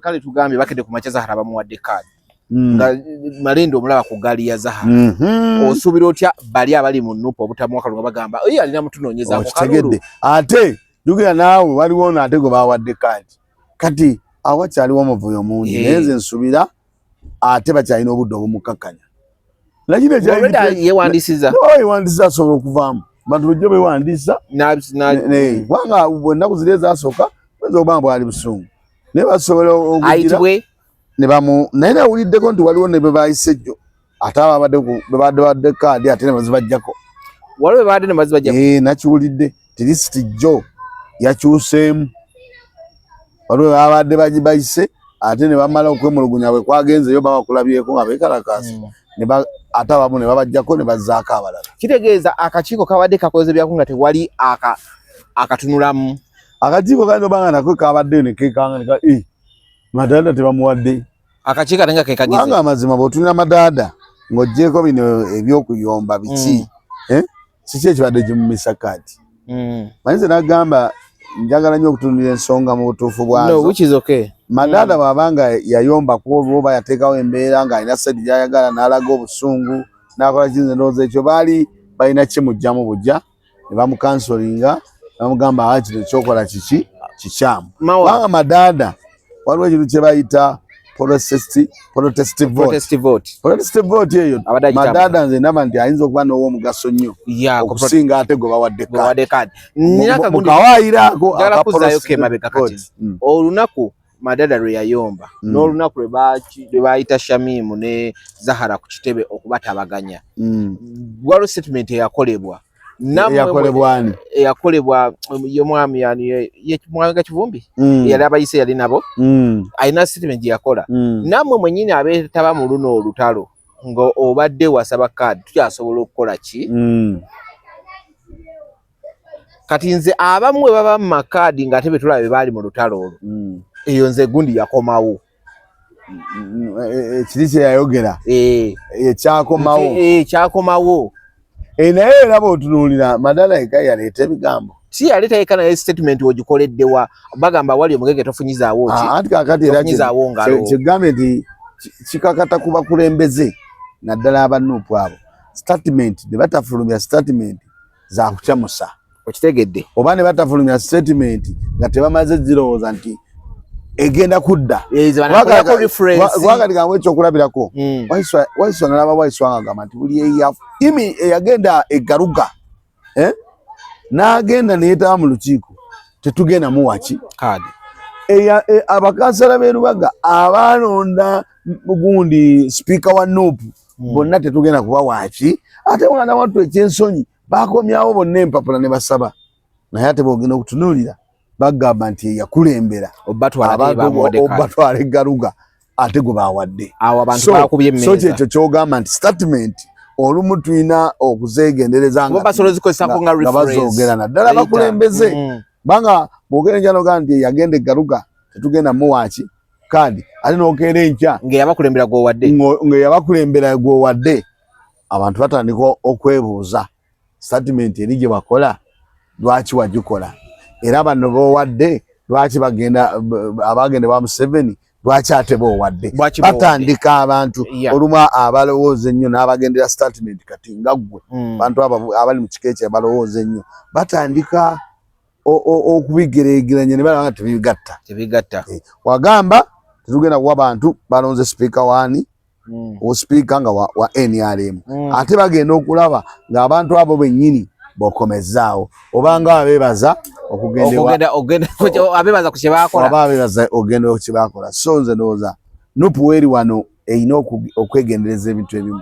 Speaker 2: Kale tugambye bakedde ku makya, Zahara bamuwadde kaadi. Nga Malende omulaba ku gaali ya Zahara. Osuubira otya bali abali mu NUP obutamuwa kalulu, nga bagamba oyo alina mutunoonyezaako kalulu?
Speaker 1: Okitegedde? Ate jjukira naawe waliwo ono ate gwe bawadde kaadi. Kati awakyaliwo omuvuyo mungi, naye nze nsuubira ate bakyalina obudde obumukakkanya. Nakino
Speaker 2: Already yeewandiisizza.
Speaker 1: Yewandiisa, asobola okuvaamu. Bantu bulijjo bewandiisa. Kubanga ennaku ziri ezasooka oyinza okuba nga bwali busungu, naye basobola okugira
Speaker 2: Ayitibwe
Speaker 1: ne bamu. Naye nawuliddeko nti waliwo ne be bayise jjo, ate ababadde bebadde badde kaadi, ate ne bazibajjako.
Speaker 2: Waliwo bebadde ne bazibajjako.
Speaker 1: Eh, nakiwulidde ti lisiti jjo yakyuseemu, waliwo babadde bayise, ate ne bamala okwemulugunya bwe kwagenzeyo babakulabyeko nga beekalakaasa, ate abamu ne babajjako ne bazzaako abalala.
Speaker 2: Kitegeeza akakiiko kabadde kakoze byako nga tewali akatunulamu.
Speaker 1: Akakiiko kayinza okuba nga nako kabaddeyo ne kekanga ne Madaada tebamuwadde.
Speaker 2: Akakiiko ate nga kekagize.
Speaker 1: Kubanga amazima bw'otunula Madaada ng'oggyeko bino ebyokuyomba biki, kiki ekibadde kimumisa kaadi? Manyi nze nagamba njagala nnyo okutunulira ensonga mu butuufu bwazo.
Speaker 2: No, which is okay.
Speaker 1: Madaada bw'aba nga yayomba ku olwo oba yateekawo embeera ng'alina side gy'ayagala n'alaga obusungu n'akola ki, nze ndowooza ekyo baali balina kimuggyamu bujja ne bamukansolinga ne bamugamba, "Ah, kino kyokola kiki kikyamu."
Speaker 2: Mawa.
Speaker 1: Kubanga Madaada waliwo ekintu kye bayita protest vote.
Speaker 2: Protest vote.
Speaker 1: Protest vote eyo
Speaker 2: Abadde agitambula.
Speaker 1: Madaada nze ndaba nti ayinza okuba n'ow'omugaso nnyo okusinga ate gwe bawadde kaadi.
Speaker 2: Gwe kaadi. Nina akagundi.
Speaker 1: Mukawaayiro ako
Speaker 2: Njagala
Speaker 1: aka
Speaker 2: kuzzaayo
Speaker 1: protest
Speaker 2: ke emabega kati.
Speaker 1: vote.
Speaker 2: Olunaku Madada lwe yayomba n'olunaku lwe bayita Shamimu ne Zahara ku kitebe okubatabaganya, waliwo statement eyakolebwa. Nammwe
Speaker 1: Eyakolebwa ani?
Speaker 2: Eyakolebwa ye mwami yani ye Mwanga Kivumbi, eyali abayise, yali nabo, alina statement gye yakola. Nammwe mwennyini abeetaba mu luno olutalo, nga obadde wasaba kaadi, tukyasobola okukola ki? Kati nze abamu bwe baba mu makaadi ng'ate be tulaba be baali mu lutalo olwo, eyo nze gundi yakomawo.
Speaker 1: Kiri kye yayogera ekyakomawo.
Speaker 2: Kyakomawo.
Speaker 1: Naye era bw'otunuulira Madala eka yaleeta ebigambo.
Speaker 2: Si yaleeta yekka, naye statement ogikoleddewa? Bagamba wali omugege tofunyizaawo ki?
Speaker 1: Ah, anti kakati era
Speaker 2: Tofunyizaawo ngalo.
Speaker 1: Kyegambye nti kikakata ku bakulembeze naddala aba NUP abo, statement ne batafulumya statement za kukyamusa.
Speaker 2: Okitegedde?
Speaker 1: Oba ne batafulumya statement nga tebamaze zirowooza nti egenda kudda.
Speaker 2: Ze banakolako reference.
Speaker 1: Kubanga ndigambo ekyokulabirako, Waiswa, nalaba Waiswa nga agamba nti buli imi eyagenda egaruga, eh? N'agenda neyetaba mu lukiiko, tetugenda muwaki
Speaker 2: kaadi.
Speaker 1: Abakansala b'e Lubaga abalonda gundi sipiika wa NUP bonna tetugenda kuba waki. Ate mwana wattu ekyensonyi bakomyawo bonna empapula ne basaba, naye ate bwogenda okutunuulira bagamba nti eyakulembera
Speaker 2: Obatwala
Speaker 1: abantu
Speaker 2: bamuwadde kaadi.
Speaker 1: obatwala egaruga ate gwe bawadde.
Speaker 2: Awo abantu bakubye
Speaker 1: So
Speaker 2: emmeeza.
Speaker 1: kyekyo kyogamba nti statement olumu tulina okuzeegendereza
Speaker 2: Kuba basobola ozikozesako nga
Speaker 1: nga
Speaker 2: reference.
Speaker 1: bazoogera naddala
Speaker 2: Later.
Speaker 1: bakulembeze, kubanga bwogenda enjala ogamba nti eyagenda egaruga tetugenda muwaki kaadi, ate n'okeera enkya
Speaker 2: Ng'eyabakulembera gw'owadde.
Speaker 1: Ng'eyabakulembera gw'owadde, abantu batandika okwebuuza statement eri gye wakola lwaki wagikola, era bano b'owadde lwaki bagenda abagenda wa Museveni, lwaki ate b'owadde?
Speaker 2: Lwaki b'owadde?
Speaker 1: Batandika abantu olumu abalowooza ennyo n'abagendera statement kati nga ggwe, bantu abo abali mu kika ekyo abalowooza ennyo batandika okubigeregeranya ne balaba nga tebigatta.
Speaker 2: Tebigatta.
Speaker 1: Wagamba tetugenda kuwa bantu balonze sipiika waani, osipiika nga wa NRM, ate bagenda okulaba ng'abantu abo bennyini bokomezaawo obanga abeebaza okugenda
Speaker 2: Okugenda ogenda abebaza ku kye baakola.
Speaker 1: Oba abeebaza ogenda kye baakola. So nze ndowooza NUP weeri wano erina okwegendereza ebintu ebimu.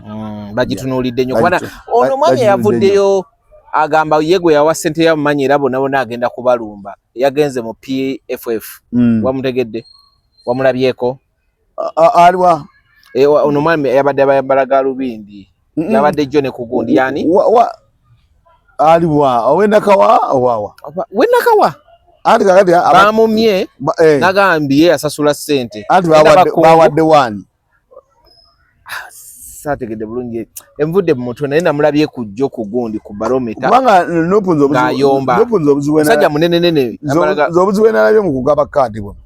Speaker 2: Bagitunuulidde nnyo kubana ono omwami eyavuddeyo agamba ye gwe yawa ssente ya mumanyi era bonna bonna agenda kubalumba, yagenze mu PFF. Wamutegedde? Wamulabyeko?
Speaker 1: Aliwa?
Speaker 2: Eh, ono mwami yabadde abayambala galubindi. Yabadde jjo ne kugundi yani?
Speaker 1: Aliwa? Owenakawa owawa?
Speaker 2: Wenakawa.
Speaker 1: Anti kakati
Speaker 2: bamumye eh. Nagambye asasula ssente.
Speaker 1: Anti bawadde wani?
Speaker 2: Ah, saategedde bulungi envudde mu mutwe naye namulabye ku jjo ku gundi ku barometa
Speaker 1: kubanga ng'ayomba
Speaker 2: musajja munene nene
Speaker 1: nze obuzibu bwenalabye mu kugaba kaadi buno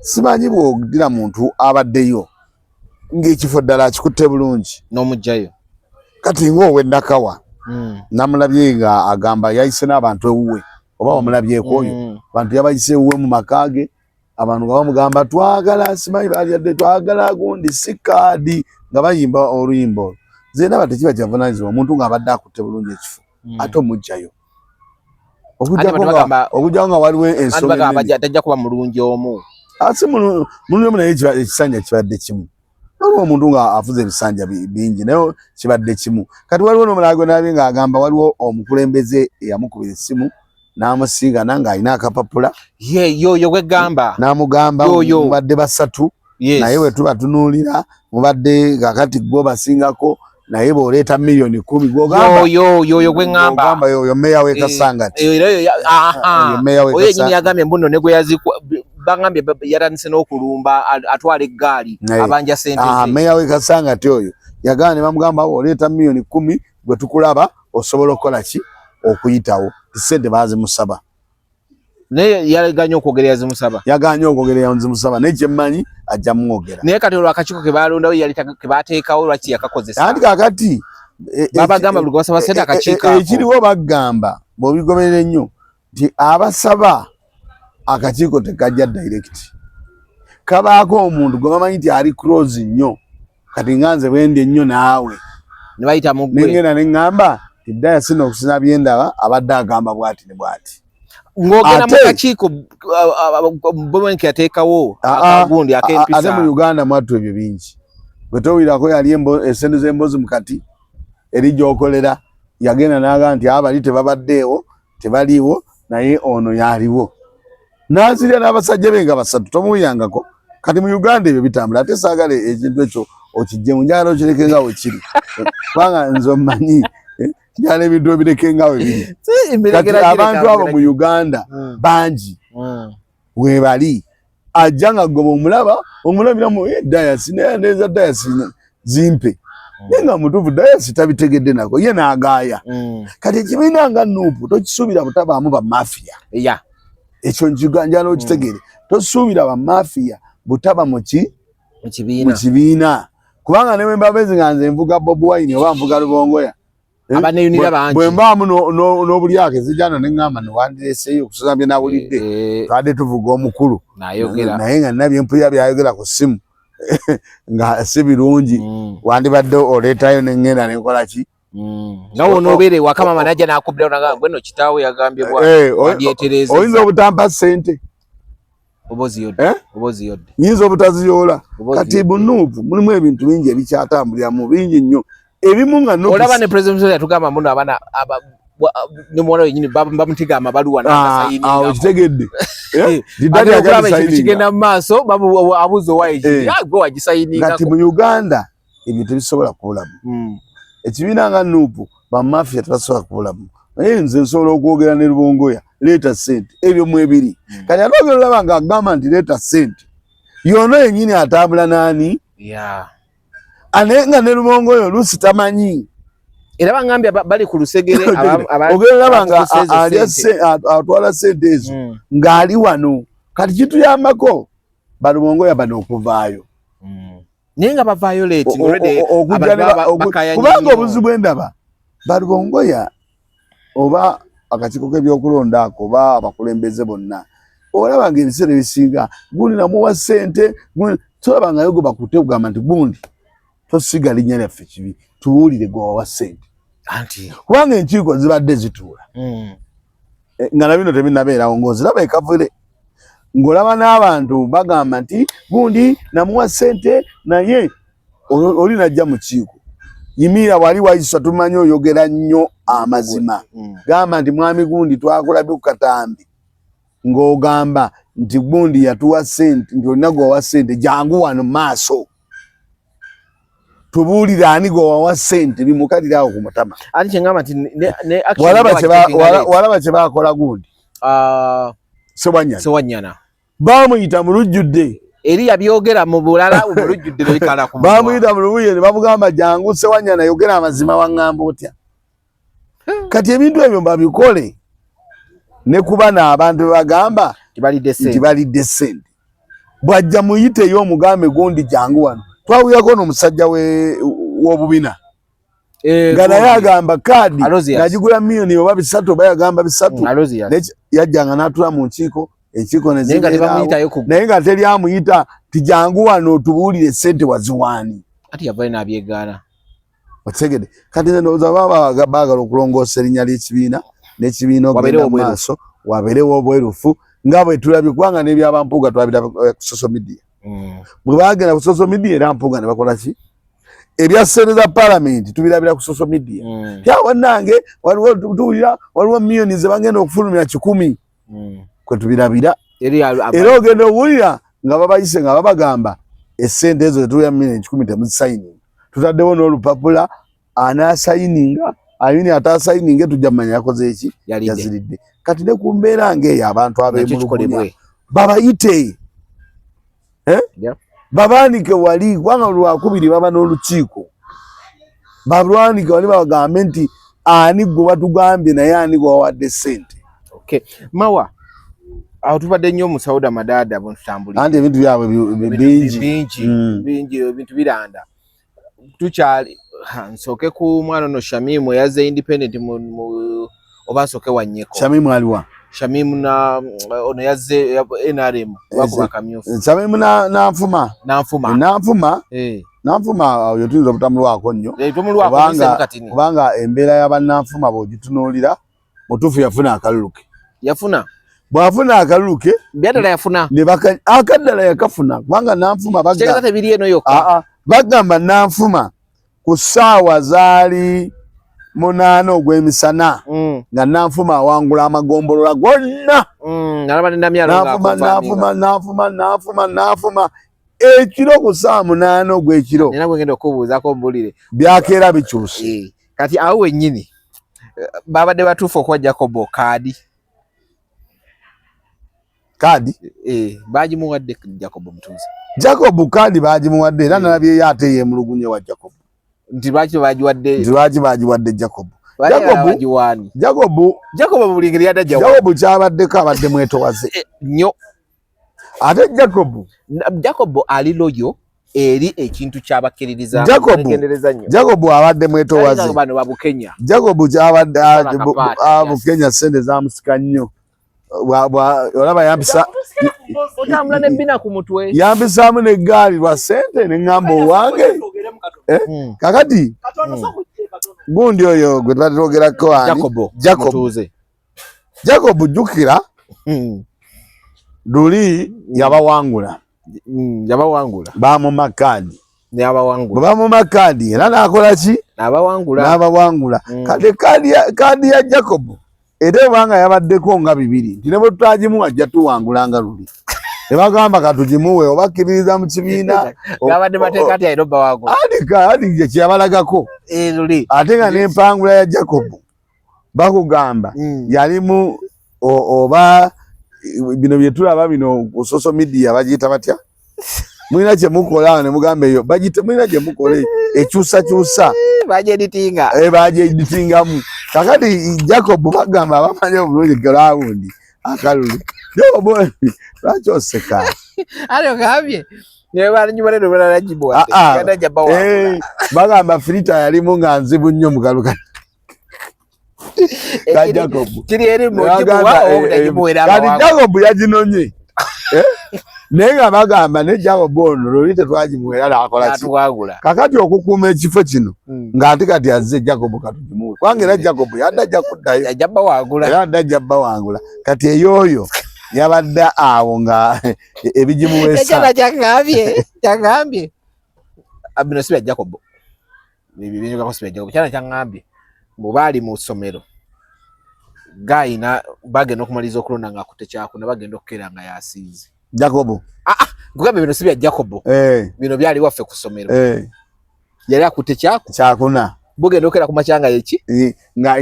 Speaker 1: simanyi bw'ogira muntu abaddeyo ng'ekifo ddala akikutte bulungi
Speaker 2: n'omugjayo
Speaker 1: kati ng'ow'e Nakawa. Namulabye nga agamba yayise n'abantu ewuwe oba wamulabyeko oyo. Abantu yabayise ewuwe mu maka ge abantu nga bamugamba twagala simanyi balyadde twagala gundi si kaadi nga bayimba oluyimba olwo nze ndaba tekiba kyavunaanyizibwa omuntu ng'abadde akutte bulungi ekifo ate omugjayo okujjako nga waliwo
Speaker 2: ensonga tajja kuba mulungi omu
Speaker 1: si mulungi omu naye ekisanja kibadde kimu waliwo omuntu nga afuze ebisanja bingi naye kibadde kimu kati waliwo n'omulala gwe nalabye ng'agamba waliwo omukulembeze eyamukubira essimu n'amusiigana ng'alina akapapula
Speaker 2: yoyo gwegamba
Speaker 1: n'amugamba mubadde basatu naye bwe tubatunuulira mubadde kakati gwe basingako naye bw'oleeta 10 million
Speaker 2: gwogamba gwe ŋŋamba
Speaker 1: yoyo meya w'e Kasangati
Speaker 2: oyo yennyini yagambye mbuno ne gwe yazikwa bagambye yatandise n'okulumba atwala eggaali abanja sente
Speaker 1: ze meya w'e Kasangati oyo yagamba ne bamugamba oleeta 10 million gwe tukulaba osobola okukola ki okuyitawo sente bazimusaba
Speaker 2: naye yaganye okwogera yazimusaba
Speaker 1: yaganye okwogera yazimusaba naye kyemmanyi ajja mwogera
Speaker 2: naye kati olwo akakiiko ke balondawo yali ke bateekawo lwaki yakakozesa
Speaker 1: anti kakati
Speaker 2: babagamba buli gwebasaba sente akakiiko ako
Speaker 1: ekiriwo bagamba bw'obigoberera ennyo nti abasaba akakiiko tekajja direct kabaako omuntu gwe bamanyi nti ali close nnyo kati nga nze bwendi ennyo naawe
Speaker 2: ne bayita mu ggwe
Speaker 1: nengenda ne ŋŋamba ti ddaya sino okusinza byendaba abadde agamba bw'ati ne bw'ati
Speaker 2: ng'ogenda mu kakiiko Bobi yateekawo akagundi ak'empisa
Speaker 1: ate mu Uganda mwattu ebyo bingi gwe towulirako yali esente z'embozi mukati eri gy'okolera yagenda n'agamba nti abali tebabaddeewo tebaliiwo naye ono yaliwo n'azirya n'abasajja be nga basatu tomuwuyangako kati mu Uganda ebyo bitambula ate saagala ekintu ekyo okijjemu njagala okireke nga wekiri kubanga nze omanyi njagala ebintu obireke nga webiri kati abantu abo mu Uganda bangi webali ajja nga goba omulaba omulabiramu dayasi naye neza dayasi zimpe naye nga mutuufu dayasi tabitegedde nako ye n'agaaya kati ekibiina nga NUP tokisuubira butabaamu bamafiya ekyo njagala okitegeere tosuubira bamafiya butaba muki mu kibiina kubanga ne bwe nga nze nvuga Bobi Wine oba nvuga Lubongoya
Speaker 2: abaneyunira bangi
Speaker 1: bwe mbaamu n'obulyake zijano ne ŋŋamba newandireseeyo okusoza bye nawulidde twadde tuvuga omukulu naye nga nina byempulira byayogera ku ssimu nga si birungi wandibadde oleetayo neŋŋenda nenkola ki
Speaker 2: nga wonoobeera ewaka mama najja n'akubira naga gwe no kitaawe yagambye
Speaker 1: bwandyetereza oyinza obutampa ssente
Speaker 2: oba oziyodde
Speaker 1: nyinza obutaziyoola kati bu NUP mulimu ebintu bingi ebikyatambuliramu bingi nnyo ebimu nga
Speaker 2: olaba ne president Museveni yatugamba muno abaana ne muwala wenyini bamutiga amabaluwa
Speaker 1: okitegedde
Speaker 2: kigenda mu maaso abuuza owaye gwe wagisayiningako
Speaker 1: kati mu Uganda ebyo tebisobola kubulamu ekibiina nga NUP bamafiya tebasobola kubulamu naye nze nsobola okwogera ne Lubongoya leeta sente ebyo mwebiri kati ate ogenda olaba nga agamba nti leeta sente yona yenyini atambula nani anaye nga ne Lubongoya oluusi tamanyi
Speaker 2: era bangambye bali ku lusegere
Speaker 1: ogenda olaba nga atwala sente ezo ng'ali wano kati kituyambako balubongoya bano okuvaayo
Speaker 2: naye nga bavaayo late
Speaker 1: kubanga obuzibu bwendaba balubongoya oba akakiiko k'ebyokulonda ako oba abakulembeze bonna olaba nga ebiseera ebisinga gundi namuwa ssente tolaba nga yogo bakute kugamba nti gundi tosiga linnya lyaffe kibi tuwulire gwe wawa ssente
Speaker 2: anti
Speaker 1: kubanga enkiiko zibadde zituula nga na bino tebinabeerawo ng'oziraba ekavule ng'olaba n'abantu bagamba nti gundi namuwa ssente naye oli najja mu kiiko yimirira wali wayisa tumanyi oyogera nnyo amazima gamba nti mwami gundi twakulabye ku katambi ng'ogamba nti gundi yatuwa sente, nti olina gwewawa sente, jangu wano maaso tubuulire ani gwewawa sente, bimukalire awo ku mutama. Walaba kye bakola gundi Sewanyana, bamuyita mu lujjudde,
Speaker 2: eri yabyogera mu bulala mu lujjudde nebikala ku
Speaker 1: bamuyita mu lujjudde ne bamugamba jangu Sewanyana yogera amazima, waŋŋamba otya? Kati ebintu ebyo babikole ne kuba n'abantu bagamba nti balidde sente, bw'ajja muyiteyo omugambe gundi jangu wano. Twawuyako n'omusajja w'obubina nga naye agamba kaadi nagigula miliyoni oba 300 oba yagamba 300, yajjanga n'atula mu nkiiko, enkiiko naye nga teri amuyita ti jangu wano otubuulire sente waziwaani.
Speaker 2: Ati yavayo n'abyegaana.
Speaker 1: Otegedde? Kati nze ndowooza baba baagala okulongoosa erinnya ly'ekibiina n'ekibiina ogenda mu maaso, wabeerewo obwerufu nga bwe tulabye, kubanga n'ebyabampuuga twabiraba ku social media. Bwe bagenda ku social media era mpuuga ne bakola ki? Ebya ssente za palamenti tubirabira ku social media. Ya wannange, waliwo tuwulira waliwo miliyoni ze bagenda okufulumya 100 kwe tubirabira, era ogenda owulira nga babayise nga babagamba essente ezo zetuwulira miliyoni 100 temuzisayininga, tutaddewo n'olupapula anaasayininga ayini ataasayininge tujja mumanya yakoze eki, yaziridde. Kati ne ku mbeera ng'eyo abantu abeemulugunya babayite babaanike wali, kubanga lwakubiri baba n'olukiiko, balwanike wali babagambe nti ani gwe batugambye naye ani gwe wawadde ssente.
Speaker 2: Okay. Mawa awo tubadde nnyo mu Sauda Madaada bwe tutambulira,
Speaker 1: anti ebintu byabwe bingi
Speaker 2: bingi bingi, ebintu biranda. Tukyali nsooke ku mwana ono Shamimu eyazze independent mu oba nsooke wanyeko.
Speaker 1: Shamimu aliwa?
Speaker 2: Shamimu na ono yazze NRM bakuba kamyufu.
Speaker 1: Shamimu na Nanfuma.
Speaker 2: Nanfuma.
Speaker 1: Nanfuma. Nanfuma oyo tuyinza obutamulwako nnyo. Kubanga embeera y'abannanfuma bw'ogitunuulira mutuufu yafuna akalulu ke.
Speaker 2: Yafuna.
Speaker 1: Bw'afuna akalulu ke.
Speaker 2: Byadala yafuna.
Speaker 1: Akaddala yakafuna kubanga Nanfuma bagamba Nanfuma ku ssaawa zaali 8 ogw'emisana nga Nanfuma awangula amagombolola gonna. Nanfuma Nanfuma Nanfuma Nanfuma Nanfuma ekiro ku ssaawa 8 ogw'ekiro.
Speaker 2: Nina gwe ngenda okubuuzaako mbulire.
Speaker 1: Byakeera bikyuse.
Speaker 2: Kati awo wennyini babadde batuufu okuwa Jacob kaadi.
Speaker 1: Kaadi?
Speaker 2: Bagimuwadde Jacob Mutuuze.
Speaker 1: Jacob kaadi bagimuwadde era nalabyeyo ate yeemulugunye wa Jacob.
Speaker 2: Nti lwaki bagiwadde?
Speaker 1: Nti lwaki bagiwadde Jacob? Jacob
Speaker 2: Jacob buli ngeri yadda
Speaker 1: Jacob. Jacob kyabaddeko abadde mwetowaze.
Speaker 2: Nnyo.
Speaker 1: Ate Jacob
Speaker 2: ali loyo eri ekintu kyabakkiririza.
Speaker 1: Jacob abadde mwetowaze.
Speaker 2: Bano babukenya.
Speaker 1: Jacob kyabadde abukenya sente zamusika nnyo. Olaba yampisa
Speaker 2: otambula n'ebbina ku mutwe.
Speaker 1: Yampisaamu n'eggaali lwa ssente ne ŋŋamba owange. Kakati gundi oyo gwe tubadde twogerako ani? Jacob jjukira luli yabawangula.
Speaker 2: Yabawangula.
Speaker 1: Bamuma kaadi.
Speaker 2: Yabawangula.
Speaker 1: Bwe bamuma kaadi era n'akola ki?
Speaker 2: N'abawangula.
Speaker 1: N'abawangula. Kati kaadi ya Jacob era obanga yabaddeko nga 2 nti ne bwe tutagimuwa ajja tuwangula nga luli. Ne bagamba katugimuwe obakkiririza mu kibiina.
Speaker 2: Gabadde mateeka ati alina obbawangula.
Speaker 1: Adi kye yabalagako.
Speaker 2: Luli.
Speaker 1: Ate nga n'empangula ya Jacob bakugamba yalimu oba bino bye tulaba bino ku social media bagiyita batya? Mulina kye mukola ne mugamba eyo bagiyita mulina kye mukola ekyusakyusa.
Speaker 2: Bagyeditinga.
Speaker 1: Bagyeditingamu. Kakati Jacob bagamba abamanyi obulungi grawundi akalulu. Jacob lwaki oseka?
Speaker 2: Ate ogambye
Speaker 1: bagamba filita yalimu nga nzibu nnyo mu kaluka. Kati Jacob yaginonye. Naye nga bagamba ne Jacob ono luli tetwagimuwera n'akola ki? Kakati okukuuma ekifo kino ng'ate kati azze Jacob katugimuwe. Kubanga era Jacob yadde ajja kuddayo. Era adde ajja bbawangula. Kati ey'oyo yabadde awo nga ebigimuweesa.
Speaker 2: Ekyana kyagambye. Bino si bya Jacob. Ebyo byenyogako si bya Jacob. Kyana kyaŋŋambye mbu baali mu ssomero. Guy na bagenda okumaliriza okulonda nga akutte kyakuna, bagenda okukeera nga yasinze.
Speaker 1: Jacobo.
Speaker 2: Ah, ah, nkugambye bino si bya Jacobo.
Speaker 1: Eh.
Speaker 2: Bino byali waffe ku ssomero.
Speaker 1: Eh.
Speaker 2: Yali akutte
Speaker 1: kyakuna.
Speaker 2: Bugenda okukeera ku makya nga yeki?
Speaker 1: Nga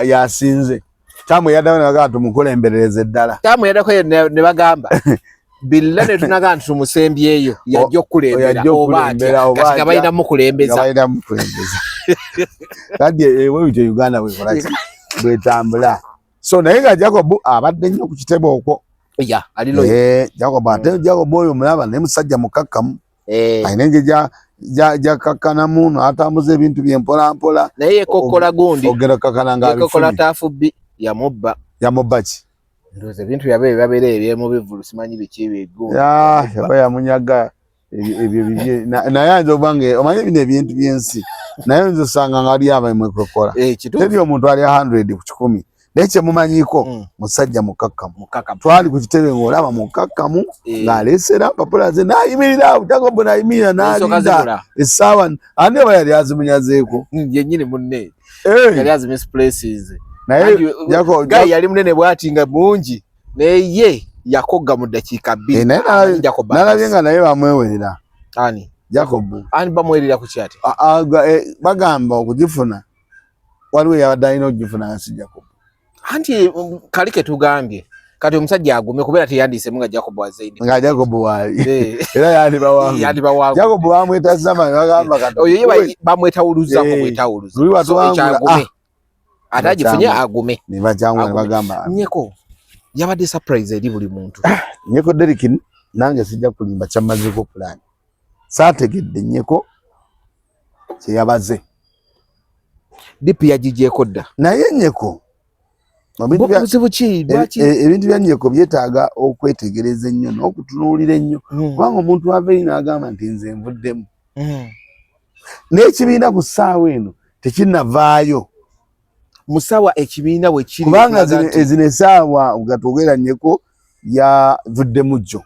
Speaker 1: yasinze. Taamu yaddayo ne bagamba tumukulemberereze ddala.
Speaker 2: Taamu yaddako ne bagamba billa ne tunaga nti tumusembyeyo yajja okukulembera oba atya, kati nga balina mukulembeza.
Speaker 1: Nga balina mukulembeza. Kati ewe bityo Uganda bwekola ki bwetambula. So naye nga Jacob abadde nnyo ku kitebe okwo.
Speaker 2: Ya, ali loyo.
Speaker 1: Jacob ate Jacob oyo mulaba naye musajja mukakkamu. Alina engeri gyakakkanamu n'atambuza ebintu bye mpola mpola.
Speaker 2: Naye yekokkola gundi.
Speaker 1: Ogenda kukakkana nga
Speaker 2: yekokkola Taafu B yamubba.
Speaker 1: Yamubba ki?
Speaker 2: Ndowooza ebintu byabwe byebabeera ebyemu bivvulu simanyi biki bigundi.
Speaker 1: Yaba yamunyaga ebyo bibye naye ayinza okuba nga omanyi bino ebintu by'ensi naye oyinza osanga nga ali abamwekokkola. Teri omuntu ali 100 ku 100 naye kyemumanyiiko musajja mukakkamu. Twali ku kitebe ng'olaba mukakkamu ng'aleesera mpapula ze n'ayimirira awo Jacob n'ayimirira n'alinda essaawa ani oba yali azimunyazeeko
Speaker 2: yennyini munne yali azimisplaces
Speaker 1: naye
Speaker 2: Guy yali munene bw'ati nga mungi naye ye yakogga mu ddakiika bbiri.
Speaker 1: Nalabye nga naye bamwewerera.
Speaker 2: Ani?
Speaker 1: Jacob.
Speaker 2: Ani bamwerera ku ki ate?
Speaker 1: Bagamba okugifuna waliwo eyabadde alina okugifuna nga si Jacob.
Speaker 2: Anti kali ke tugambye kati omusajja agume kubeera teyandiisemu nga Jacob azaidi
Speaker 1: nga Jacob waali era yandibawangu Jacob bamweta zama bagamba kati
Speaker 2: oyo ye bamwetawuluzaako bwetawuluza
Speaker 1: so
Speaker 2: ekyagume ate agifunye agume
Speaker 1: ne bajangula ne bagamba
Speaker 2: Nyeko yabadde surprise eri buli muntu.
Speaker 1: Nyeko Derrick nange sijja kulimba kyamazeko plan saategedde Nyeko kyeyabaze.
Speaker 2: DP yagigyeko dda.
Speaker 1: Naye Nyeko
Speaker 2: obuzibu ki lwaki
Speaker 1: ebintu bya Nyeko byetaaga okwetegereza ennyo n'okutunuulira ennyo kubanga omuntu ava eri n'agamba nti nze nvuddemu n'ekibiina ku ssaawa eno tekinnavaayo
Speaker 2: mu ssaawa ekibiina we kiri
Speaker 1: kubanga ezino essaawa nga twogera Nyeko yavuddemu jjo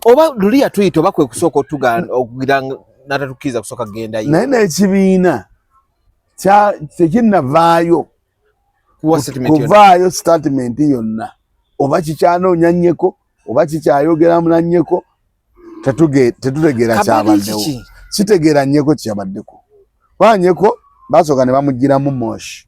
Speaker 2: oba luli yatuyita oba kwe kusooka otugaana okugira n'atatukkiriza kusooka kugendayo
Speaker 1: naye n'ekibiina tekinnavaayo kuvaayo statement yonna oba kikyanoonya Nyeko oba kikyayogeramu na Nyeko tetutegeera kyabaddewo kitegeera Nyeko kyeyabaddeko kuba Nyeko basooka ne bamugiramu Moshi.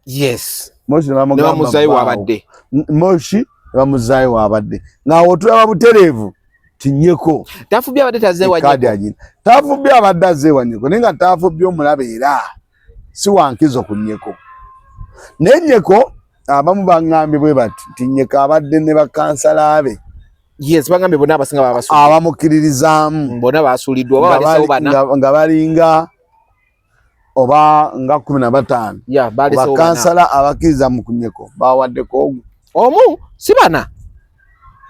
Speaker 2: Yes.
Speaker 1: Moshi ne
Speaker 2: bamuzaayo wabadde.
Speaker 1: Moshi ne bamuzaayo wabadde ng'awo tulaba butereevu ti Nyeko
Speaker 2: Tafubye abadde tazze wa
Speaker 1: Nyeko. Tafubye abadde azze wa Nyeko naye nga Tafubye omulaba era si wankizo ku Nyeko naye Nyeko abamu baŋŋambye bwe bati nti Nyeko abadde ne bakansala be.
Speaker 2: Yes, bagambye bonna abasinga babasuulidde.
Speaker 1: Abamukkiririzaamu
Speaker 2: bonna basuuliddwa oba balesewo bana
Speaker 1: nga balinga oba nga 15 bakansala abakkiriza mu Nyeko bawaddeko
Speaker 2: omu si bana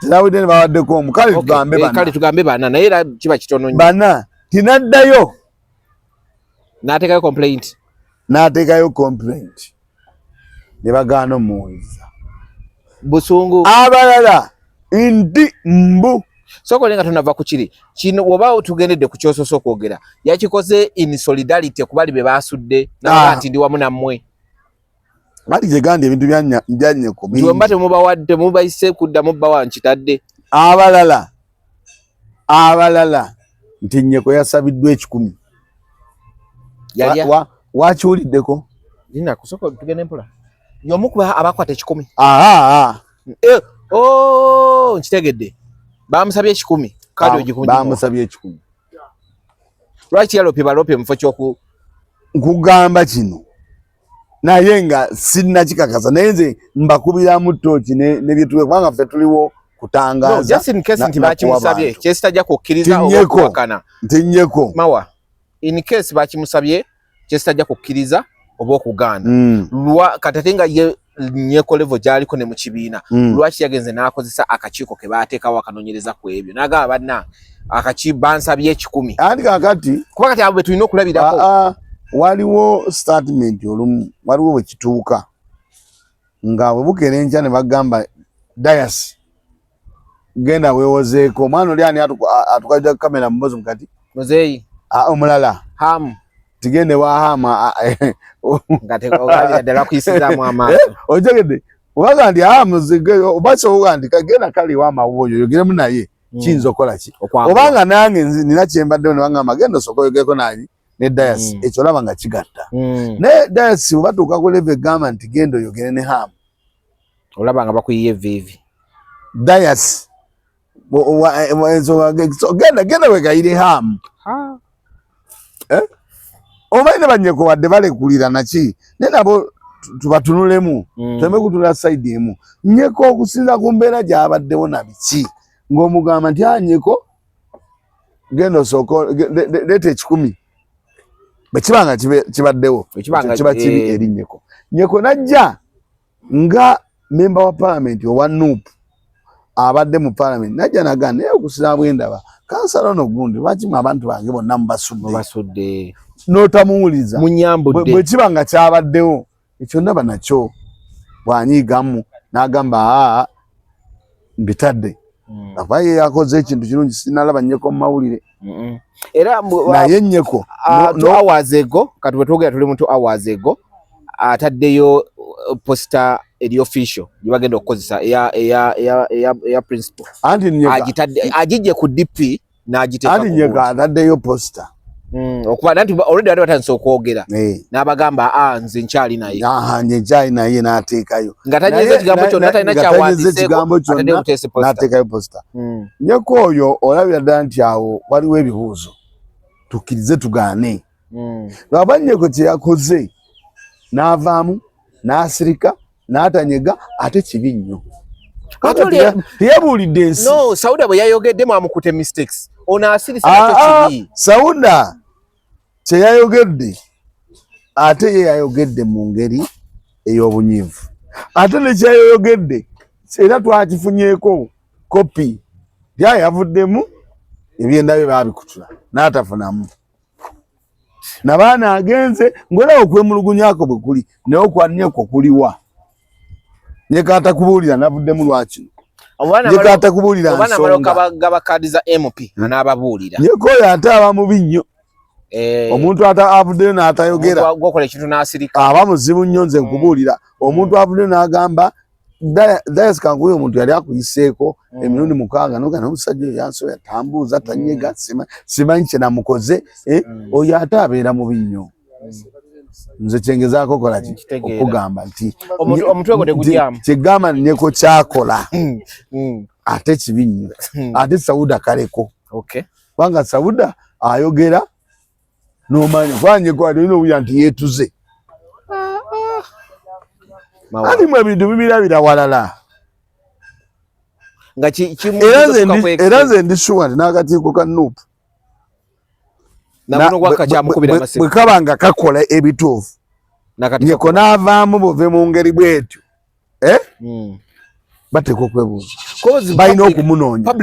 Speaker 1: terawidde ne bawaddeko omu kale tugambe bana
Speaker 2: kale tugambe bana naye era kiba kitono nnyo
Speaker 1: bana tinaddayo
Speaker 2: n'ateekayo complaint
Speaker 1: ne bagaana omuwuliza
Speaker 2: busungu
Speaker 1: abalala ndi mbu
Speaker 2: soko nga tunava ku kiri kino oba tugendedde ku kyosoose okwogera yakikoze in solidarity kubali be basudde naga nti ndi wamu nammwe
Speaker 1: bali gye gandi ebintu bya Nyeko
Speaker 2: bingi mba temubawadde mubayise kuddamu bawa nkitadde
Speaker 1: abalala nti Nyeko yasabiddwa 1,000 wakiwuliddeko
Speaker 2: lina kusoko tugende mpola y'omu ku abakwata 1,000 oh nkitegedde bamusabye 1,000 kadi ogikundi
Speaker 1: bamusabye 1,000
Speaker 2: lwaki yalopye balopye mu kifo ky'oku
Speaker 1: nkugamba kino naye nga sinnakikakasa naye nze mbakubiramu ttooki ne byetuwe kubanga ffe tuliwo kutangaza.
Speaker 2: Just in case nti bakimusabye kyesitajja kukkiriza oba okuwakana
Speaker 1: nti Nyeko
Speaker 2: mawa in case bakimusabye kyesitajja kukkiriza oba okugaana kati ate nga ye Nyeko level gy'aliko ne mu kibiina lwaki yagenze n'akozesa akakiiko ke baateekawo akanoonyereza ku ebyo n'agamba banna akaki bansabye 1,000
Speaker 1: anti kakati
Speaker 2: kuba kati abo be tulina okulabirako
Speaker 1: waliwo statement olumu waliwo bwe kituuka nga bwe bukeera enkya ne bagamba Dayasi genda weewozeeko omwana oli ani atukalira kamera mubozi mukati
Speaker 2: muzeeyi
Speaker 1: omulala
Speaker 2: hamu
Speaker 1: Tigende wahama
Speaker 2: nga teogabira ddala kuyisizaamu amaaso.
Speaker 1: Eh, otegedde obaga nti obasobola nti kagenda kali wamawo oyo yogeremu naye hmm. kiyinza okukola ki obanga nange nina kyembaddewo nebagamba genda osooka oyogereko nanyi ne dayasi hmm. ekyo olaba nga kigatta hmm. naye dayasi webatuuka ku leve egamba nti genda oyogere ne hamu
Speaker 2: olaba nga bakuyiye eviivi
Speaker 1: dayasi genda genda wegayire hamu eh? omanyi ne banyeko wadde balekulira naki naye nabo tubatunulemu mm. tuleme kutunula sayidi emu nyeko okusinza ku mbeera gyabaddewo na biki ng'omugamba nti anyeko ah, genda osooka leeta ekikumi bwe kiba nga kibaddewo kiba kibi eh. eri nyeko nyeko najja nga memba wa palamenti owa nup abadde mu palamenti najja naga naye okusira bwendaba kansala ono gundi lwaki mwe abantu bange bonna mubasudde n'otamuwuliza bwe kiba nga kyabaddewo ekyo ndaba nakyo bwanyiigamu n'agamba aa mbitadde hmm. ava ye yakoze ekintu kirungi sinalaba nyeko mu mawulire
Speaker 2: era
Speaker 1: naye nyeko
Speaker 2: two hours ago kati wetwogera tuli mu 2 hours ago ataddeyo poster eri official gyebagenda okukozesa eya principal
Speaker 1: anti
Speaker 2: agijje ku DP
Speaker 1: n'agiteeka anti nyeko ataddeyo poster
Speaker 2: okuba nanti already bali batandise okwogera eh. n'abagamba ah nze nkyali naye
Speaker 1: aha nze nkyali naye n'ateekayo
Speaker 2: nga tanyeza ekigambo kyonna talina
Speaker 1: kyawandiseeko n'ateekayo poster mm. nyeko oyo olabira ddala nti awo waliwo ebibuuzo tukkirize tugaane mm. lwaba nyeko kye yakoze n'avaamu n'asirika n'atanyega ate kibi nnyo teyabuulidde ensi
Speaker 2: no sauda bwe yayogedde mwamukute mistakes ono asirise
Speaker 1: nakyo ah, ah, kibi sauda kye yayogedde ate ye yayogedde mu ngeri ey'obunyiivu ate nekyayogedde era twakifunyeeko kopi lya yavuddemu ebyenda bye baabikutula n'atafunamu nabaana agenze ngolaba okwemulugunyako bwe kuli naye okwanyeko kuliwa nyekatakubuulira navuddemu lwakino nyekatakubuulira
Speaker 2: nsonga kaadi za MP anaababuulira
Speaker 1: nyeko oyo ate aba mubi nnyo eh. omuntu avuddeyo n'atayogera aba muzibu nnyo nze mm. nkubuulira omuntu mm. avuddeyo n'agamba Dayas kankuye omuntu yali akuyiseeko mm. emirundi mukaaga noga nomusajja oyo yansoya tambuuza tanyega mm. simanyi kyenamukoze eh, mm. oyo ate abeera mubi nnyo nze kyengezaako kola ki okugamba nti kyegamba nyeko kyakola ate kibi nnyo ate sauda kaleko kubanga sauda ayogera nomanya kubanga nyeko alina owulira nti yeetuze anti mwe ebintu bibirabira walala era nze ndi shuwa nti n'akakiiko ka nup bwe kaba nga kakola ebituufu nyeko n'avaamu buve mu ngeri bwetyo eh? hmm. bateekwa okwebuuza balina okumunoonya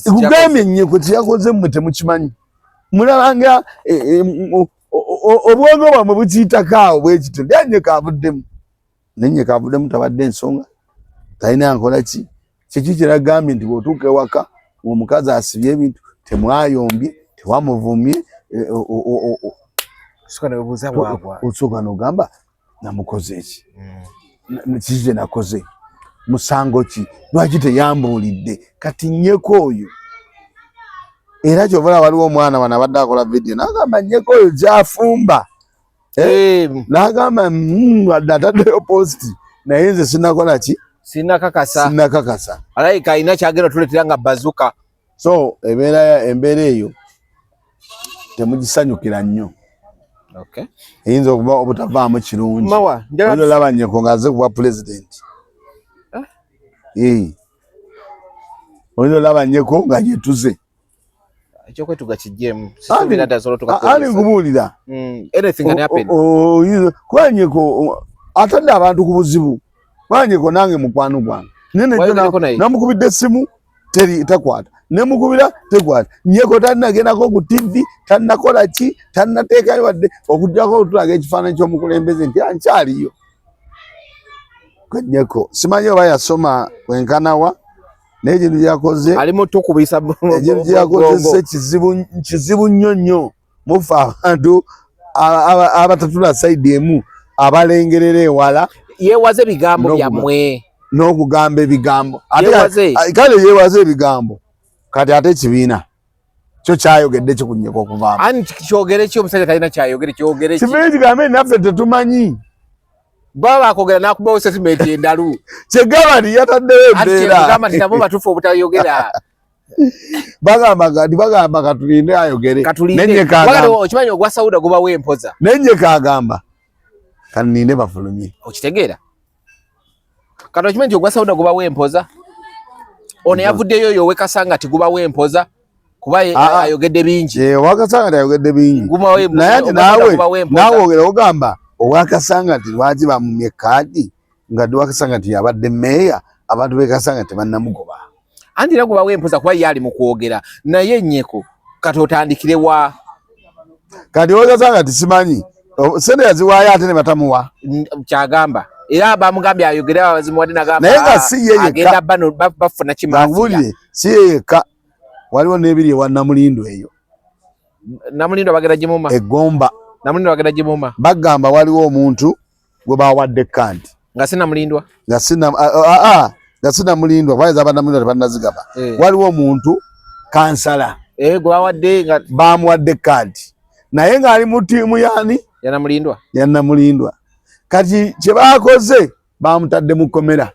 Speaker 1: kugambye nyeko kyeyakoze mmwe temukimanyi mulabanga eh, eh, obwongo bwamwe bukiyitako awo bwekityo naye nyeko avuddemu naye nyeko avuddemu tabadde ensonga talina nkola ki kiki kyeragambye nti bwotuuka ewaka omukazi asibye ebintu temwayombye tewamuvumye eh, osooka nogamba namukoze eki hmm. kiki kyenakoze musango ki lwaki teyambuulidde kati nyeko oyo era kyovola waliwo omwana wano abadde akola vidiyo nagamba nyeko oyo gyafumba eh? eh. nagamba hmm, wadde ataddeyo posti naye nze sinakola ki
Speaker 2: sinakakasa
Speaker 1: sinakakasa
Speaker 2: alayika alina kyagenda tuleetera nga bazuka
Speaker 1: so embeera embeera eyo temugisanyukira nnyo eyinza okuba obutavaamu kirungi olaba nyeko nga aze kuba pulezidenti eh? oyinza olaba nyeko nga yetuze
Speaker 2: ekyokwetuga kijjemu
Speaker 1: ani nkubuulira
Speaker 2: mm,
Speaker 1: kuba nyeko atadde abantu ku buzibu kuba nyeko nange mukwano gwange namukubidde essimu teri takwata nemukubira tekwata nyeko tanagendako ku tv tanakola ki tanateekayo wadde okujjako otulaga ekifaananyi ky'omukulembeze nti ankyaliyo nyeko simanyi oba yasoma kwenkanawa Naye ekintu kyeyakoze
Speaker 2: ali mu tukubisa
Speaker 1: ekintu kyeyakoze kizibu, kizibu nnyo nnyo. Mufa abantu abatatula sayidi emu, abalengerera ewala.
Speaker 2: Yewaze ebigambo byammwe.
Speaker 1: N'okugamba ebigambo. Kale yewaze ebigambo, kati ate ekibiina kyo kyayogedde kikunyeka okuvaamu.
Speaker 2: Anti kyogere ki? Omusajja talina kyayogere, kyogere
Speaker 1: ki? Kibiina kigambe naffe tetumanyi.
Speaker 2: Baba bakogera nakubawo statement endalu.
Speaker 1: Kyegamba nti yataddeyo embeera.
Speaker 2: Nti nabo batuufu obutayogera.
Speaker 1: Bagamba kati, bagamba katulinde ayogere.
Speaker 2: Okimanyi ogwa Sauda gubawo empoza.
Speaker 1: Nenjeka agamba kaninde bafulumye.
Speaker 2: Okitegeera? Kati okimanyi nti ogwa Sauda gubawo empoza? Ono yavuddeyo oyo owekasanga ti gubawo empoza kuba ayogedde bingi.
Speaker 1: Eh, owakasanga ti ayogedde bingi, naye ati naawe naawe ogera ogamba owakasanga nti lwaki bamumye kaadi nga wakasanga nti yabadde meeya, abantu bekasanga tebannamugoba.
Speaker 2: Anti era gubawo empoza kuba ye ali mu kwogera naye Nyeko kati otandikire wa?
Speaker 1: Kati owakasanga ti simanyi sente yaziwaayo ate ne batamuwa.
Speaker 2: Kyagamba era bamugambye ayogere, abazimuwadde nagamba
Speaker 1: naye nga si ye
Speaker 2: yekka bano bafuna
Speaker 1: kimafia. Si ye yekka, waliwo n'ebiri ewa Namulindo eyo.
Speaker 2: Namulindo bagenda gimuma.
Speaker 1: Egomba.
Speaker 2: Namulindo bagenda gimuma.
Speaker 1: Bagamba waliwo omuntu gwe bawadde kaadi
Speaker 2: nga si Namulindwa.
Speaker 1: Nga si Namulindwa, bayinza aba Namulindwa tebannazigaba. Waliwo omuntu kansala
Speaker 2: gwe bawadde nga
Speaker 1: bamuwadde kaadi naye ng'ali mu ttiimu yaani?
Speaker 2: Ya Namulindwa.
Speaker 1: Ya Namulindwa. Kati kye bakoze, bamutadde mu kkomera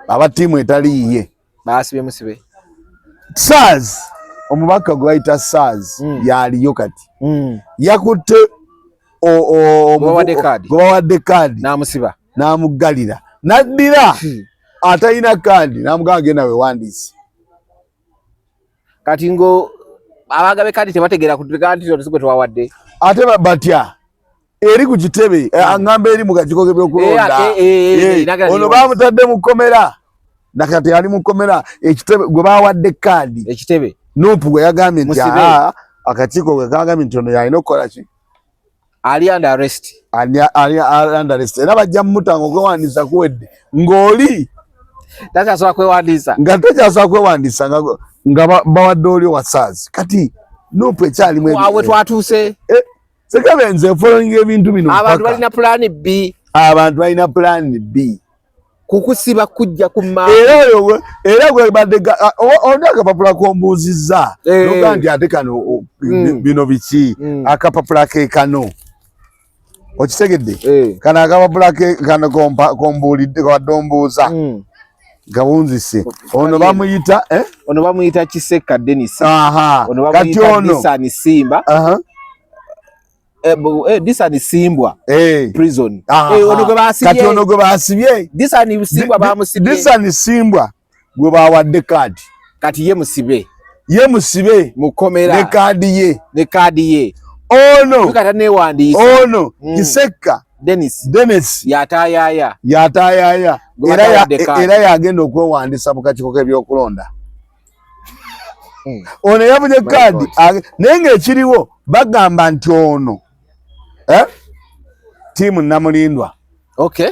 Speaker 1: aba ttiimu etali yiye.
Speaker 2: Basibye musibe.
Speaker 1: SARS, omubaka gwe bayita SARS yaliyo kati yakutte
Speaker 2: gwe
Speaker 1: bawadde kaadi
Speaker 2: n'amusiba.
Speaker 1: N'amuggalira, n'addira atalina kaadi n'amugamba genda wewandiise.
Speaker 2: Kati ngo abagabe kaadi tebategeera kutuga nti gwe twawadde.
Speaker 1: Ate batya eri ku kitebe, aŋŋamba eri mu kakiiko k'ebyokulonda. Ono bamutadde mu kkomera, nakati ali mu kkomera ekitebe gwe bawadde kaadi.
Speaker 2: Ekitebe.
Speaker 1: NUP gwe yagambye nti akakiiko gwe kagambye nti ono yalina okukola ki?
Speaker 2: Ali under arrest.
Speaker 1: Ali under arrest, era bajja mumutanga okwewandiisa kuwedde ng'oli
Speaker 2: takyasobola kwewandiisa.
Speaker 1: Nga takyasobola kwewandiisa nga bawadde oli owa SARS. Kati NUP ekyalimu.
Speaker 2: Awe twatuuse.
Speaker 1: Sekabe nze following ebintu bino.
Speaker 2: Abantu balina plan B.
Speaker 1: Abantu balina plan B.
Speaker 2: Kukusiba kujja ku
Speaker 1: ma era oyo era gwe badde oli akapapula kombuuzizza noga nti ate kano bino biki? Akapapula ke kano, okitegedde? Kano akapapula ke kano kombuulidde kawadde ombuuza gawunzise. Ono bamuyita eh?
Speaker 2: Ono bamuyita Kiseka Denis.
Speaker 1: Ono
Speaker 2: kati ono Disani Simba. Disani Simbwa prison. Ono gwe basibye.
Speaker 1: Kati ono gwe basibye.
Speaker 2: Disani Simbwa bamusibye.
Speaker 1: Disani Simbwa gwe bawadde kaadi.
Speaker 2: Kati ye musibe.
Speaker 1: Ye musibe.
Speaker 2: Mukomera.
Speaker 1: Ne kaadi ye.
Speaker 2: Ne kaadi ye.
Speaker 1: Ono.
Speaker 2: Kata newandiisa.
Speaker 1: Ono Kiseka
Speaker 2: Dennis.
Speaker 1: Dennis.
Speaker 2: Yatayaya.
Speaker 1: Yatayaya. Era yagenda okwewandiisa mu kakiiko k'ebyokulonda. Ono yafunye kaadi naye ng'ekiriwo bagamba nti ono ttiimu Namulindwa.
Speaker 2: Okay.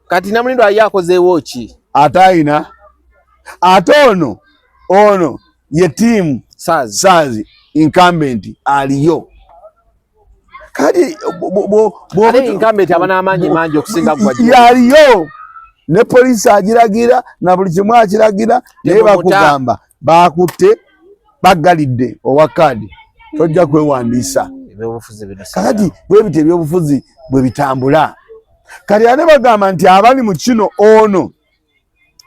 Speaker 2: Kati Namulindwa ye akozeewo ki?
Speaker 1: Ate ayina ate ono ye ttiimu
Speaker 2: SARS.
Speaker 1: SARS incumbent aliyo. Kati
Speaker 2: Ate incumbent aba n'amaanyi mangi okusinga gwa
Speaker 1: yaliyo ne poliisi agiragira na buli kimu akiragira, naye bakugamba bakutte baggalidde owa kaadi tojja kwewandiisa. Kakati bwe bityo ebyobufuzi bwe bitambula. Kati ate bagamba nti abali mu kino, ono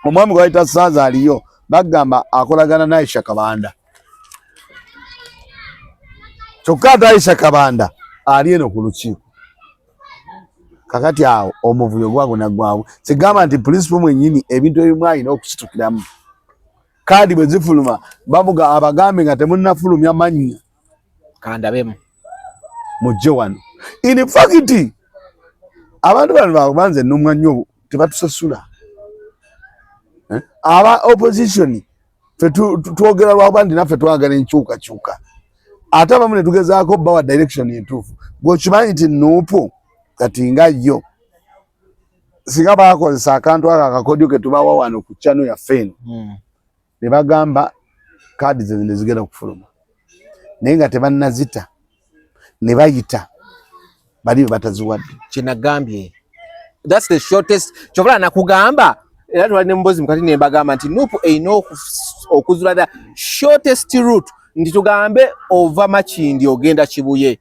Speaker 1: omwami gwe bayita Saaza aliyo, bagamba akolagana ne Aisha Kabanda, kyokka ate Aisha Kabanda ali eno ku lukiiko. Kakati awo omuvuyo gwa gunaggwawo. Kigamba nti principal mwennyini ebintu ebimu alina okusitukiramu. Kaadi bwe zifuluma bamuga abagambe nga temunnafulumya mannya
Speaker 2: kandabemu
Speaker 1: mujje wano. In fact abantu bano bakubanze ennumwa nnyo, tebatusasula. Aba opposition fe twogera lwakuba nti naffe twagala enkyukakyuka, ate abamu ne tugezaako bawa direction entuufu. Bw'okimanyi nti NUP kati nga yo singa bakozesa akantu ako akakodyo ke tubawa wano ku channel yaffe eno. Ne bagamba kaadi ze zino zigenda okufuluma, naye nga tebannazita ne bayita bali be bataziwadde.
Speaker 2: Kyenagambye, that's the shortest. Kyobula nakugamba era twali ne mubozi mukati ne mbagamba nti NUP erina okuzula the shortest route, nti tugambe ova Makindi ogenda Kibuye,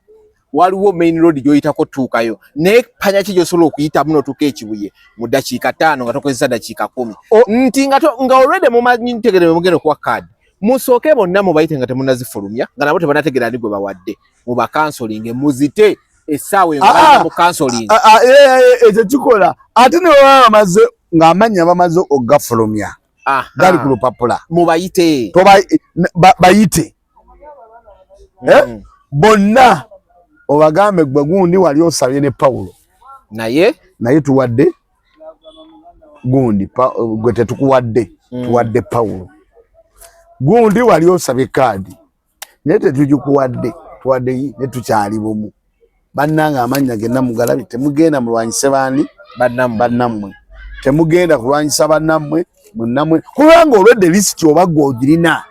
Speaker 2: waliwo main road gy'oyitako tuukayo, naye panya ki gy'osobola okuyitamu n'otuuka ekibuye mu ddakiika 5 nga tokozesa ddakiika 10, nti nga already mumanyi ntegere mugenda okuwa kaadi, musooke bonna mubayite nga temunnazifulumya, nga nabo tebanategeera ni gwe bawadde, mubakansolinge muzite essaawa eyo nga mu counseling.
Speaker 1: Ekyo kikola ate ne baba bamaze ng'amannya bamaze okugafulumya, gali ku lupapula,
Speaker 2: mubayite.
Speaker 1: Bayite bonna obagambe, gwe gundi wali osabye ne Pawulo, naye tuwadde gundi, gwe tetukuwadde, tuwadde Pawulo. Gundi wali osabye kaadi naye tetugikuwadde, tuwadde, ne tukyali bumu. Bannange, amannya genna mugalabi, temugenda mulwanyise baani? Bannammwe. Temugenda kulwanyisa bannammwe munnammwe, kubanga olwedde lisiti oba gwe ogirina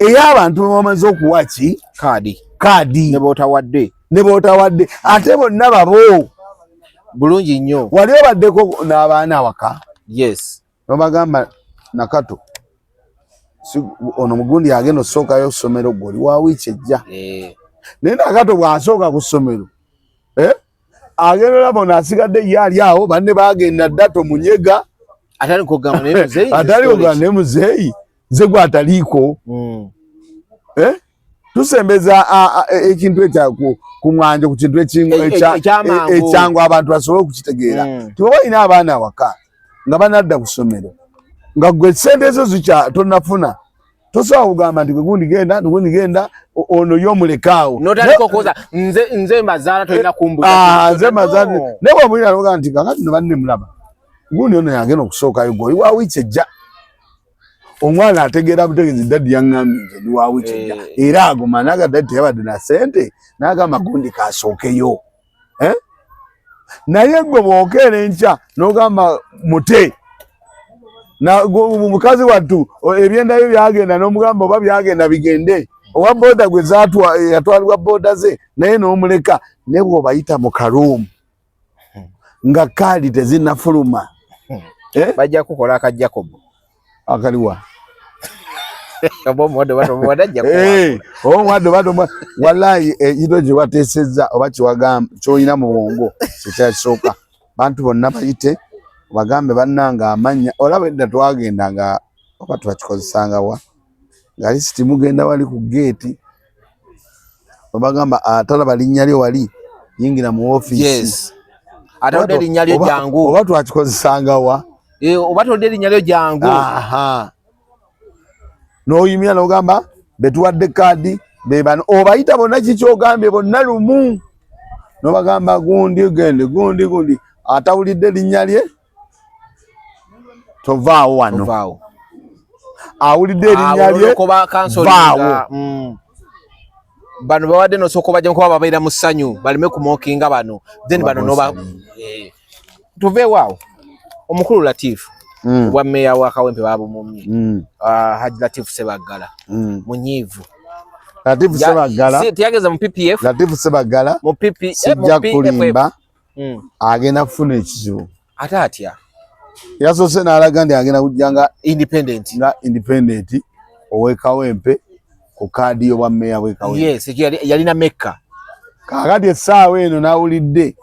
Speaker 1: ey'abantu bebamaze okuwa ki?
Speaker 2: Kaadi.
Speaker 1: Kaadi.
Speaker 2: Ne bootawadde.
Speaker 1: Ne bootawadde, ate bonna babo.
Speaker 2: Bulungi nnyo.
Speaker 1: Wali obaddeko n'abaana awaka?
Speaker 2: Yes.
Speaker 1: Nobagamba nakato ono mugundi agenda osookayo ssomero, gwe oli wa wiiki ejja, naye nakato bw'asooka ku ssomero, agenda olaba ono asigadde ye ali awo, banne bagenda dda, tomunyega.
Speaker 2: Atali kugamba naye muzeeyi.
Speaker 1: Atali kugamba naye muzeeyi, nze gwe ataliiko. Tusembeza ekintu ekya ku mwanjo ku kintu ekyangu abantu basobole okukitegeera. Tiba balina abaana awaka nga banadda ku ssomero, nga gwe sente zo zikya tonnafuna, tosobola kugamba nti gwe gundi genda, gundi genda, ono y'omulekaawo.
Speaker 2: Notandika okuwoza nze mbazaala, tolina kumbuza.
Speaker 1: Ah, nze mbazaala. Naye bw'omulina noga nti kakati no banne mulaba gundi ono yagenda okusookayo, gwe oli wa wiiki ejja. Omwana ategeera butegeezi, daddy yaŋŋambye nze ndi wa wiiki ejja, era aguma naga daddy teyabadde na sente n'agamba gundi kasookeyo. Naye gwe bw'okeera enkya n'ogamba mute mukazi wattu ebyenda bye byagenda, n'omugamba oba byagenda bigende, owa boda gwe yatwalibwa boda ze naye n'omuleka, naye bw'obayita mu karuumu nga kaadi tezinnafuluma.
Speaker 2: Bajja kukola aka Jacob.
Speaker 1: Akaliwa?
Speaker 2: Oba omuwadde oba tomuwadde, ajja
Speaker 1: oba omuwadde oba tomuwadde, wallahi ekito kye wateesezza oba kyewagamba kyolina mu bwongo kyekyakisooka. Bantu bonna bayite obagambe, bannanga amannya olaba edda twagenda nga oba twakikozesanga wa nga lisiti, mugenda wali ku geeti, obagamba atalaba linnya lyo wali yingira mu ofiisi.
Speaker 2: Atawudde erinnya lyo jangu.
Speaker 1: Oba twakikozesanga wa?
Speaker 2: Oba tolidde erinnya lyo jangu.
Speaker 1: N'oyimira n'ogamba betuwadde kaadi bebano, obayita bonna, kikyogambye bonna lumu n'obagamba gundi gende, gundi gundi, atawulidde linnya lye tovaawo wano, awulidde erinnya lye vaawo.
Speaker 2: Bano bawadde nosooka obajja kuba babeera mu ssanyu baleme kumokinga bano, then bano noba tuveewaawo. Omukulu Latifu, obwa mmeeya wa Kawempe babumumye. Haji Latifu Sebaggala munyiivu.
Speaker 1: Latifu Sebaggala
Speaker 2: teyageza mu PPF.
Speaker 1: Latifu Sebaggala
Speaker 2: mu PP
Speaker 1: sijja kulimba, agenda kufuna ekizibu.
Speaker 2: Ate atya?
Speaker 1: Yasoose n'alaga nti agenda kujja nga
Speaker 2: independent.
Speaker 1: Nga independent ow'e Kawempe ku kaadi y'obwa mmeeya bw'e Kawempe.
Speaker 2: Yes, yalina Mecca.
Speaker 1: Kaakati essaawa eno nawulidde,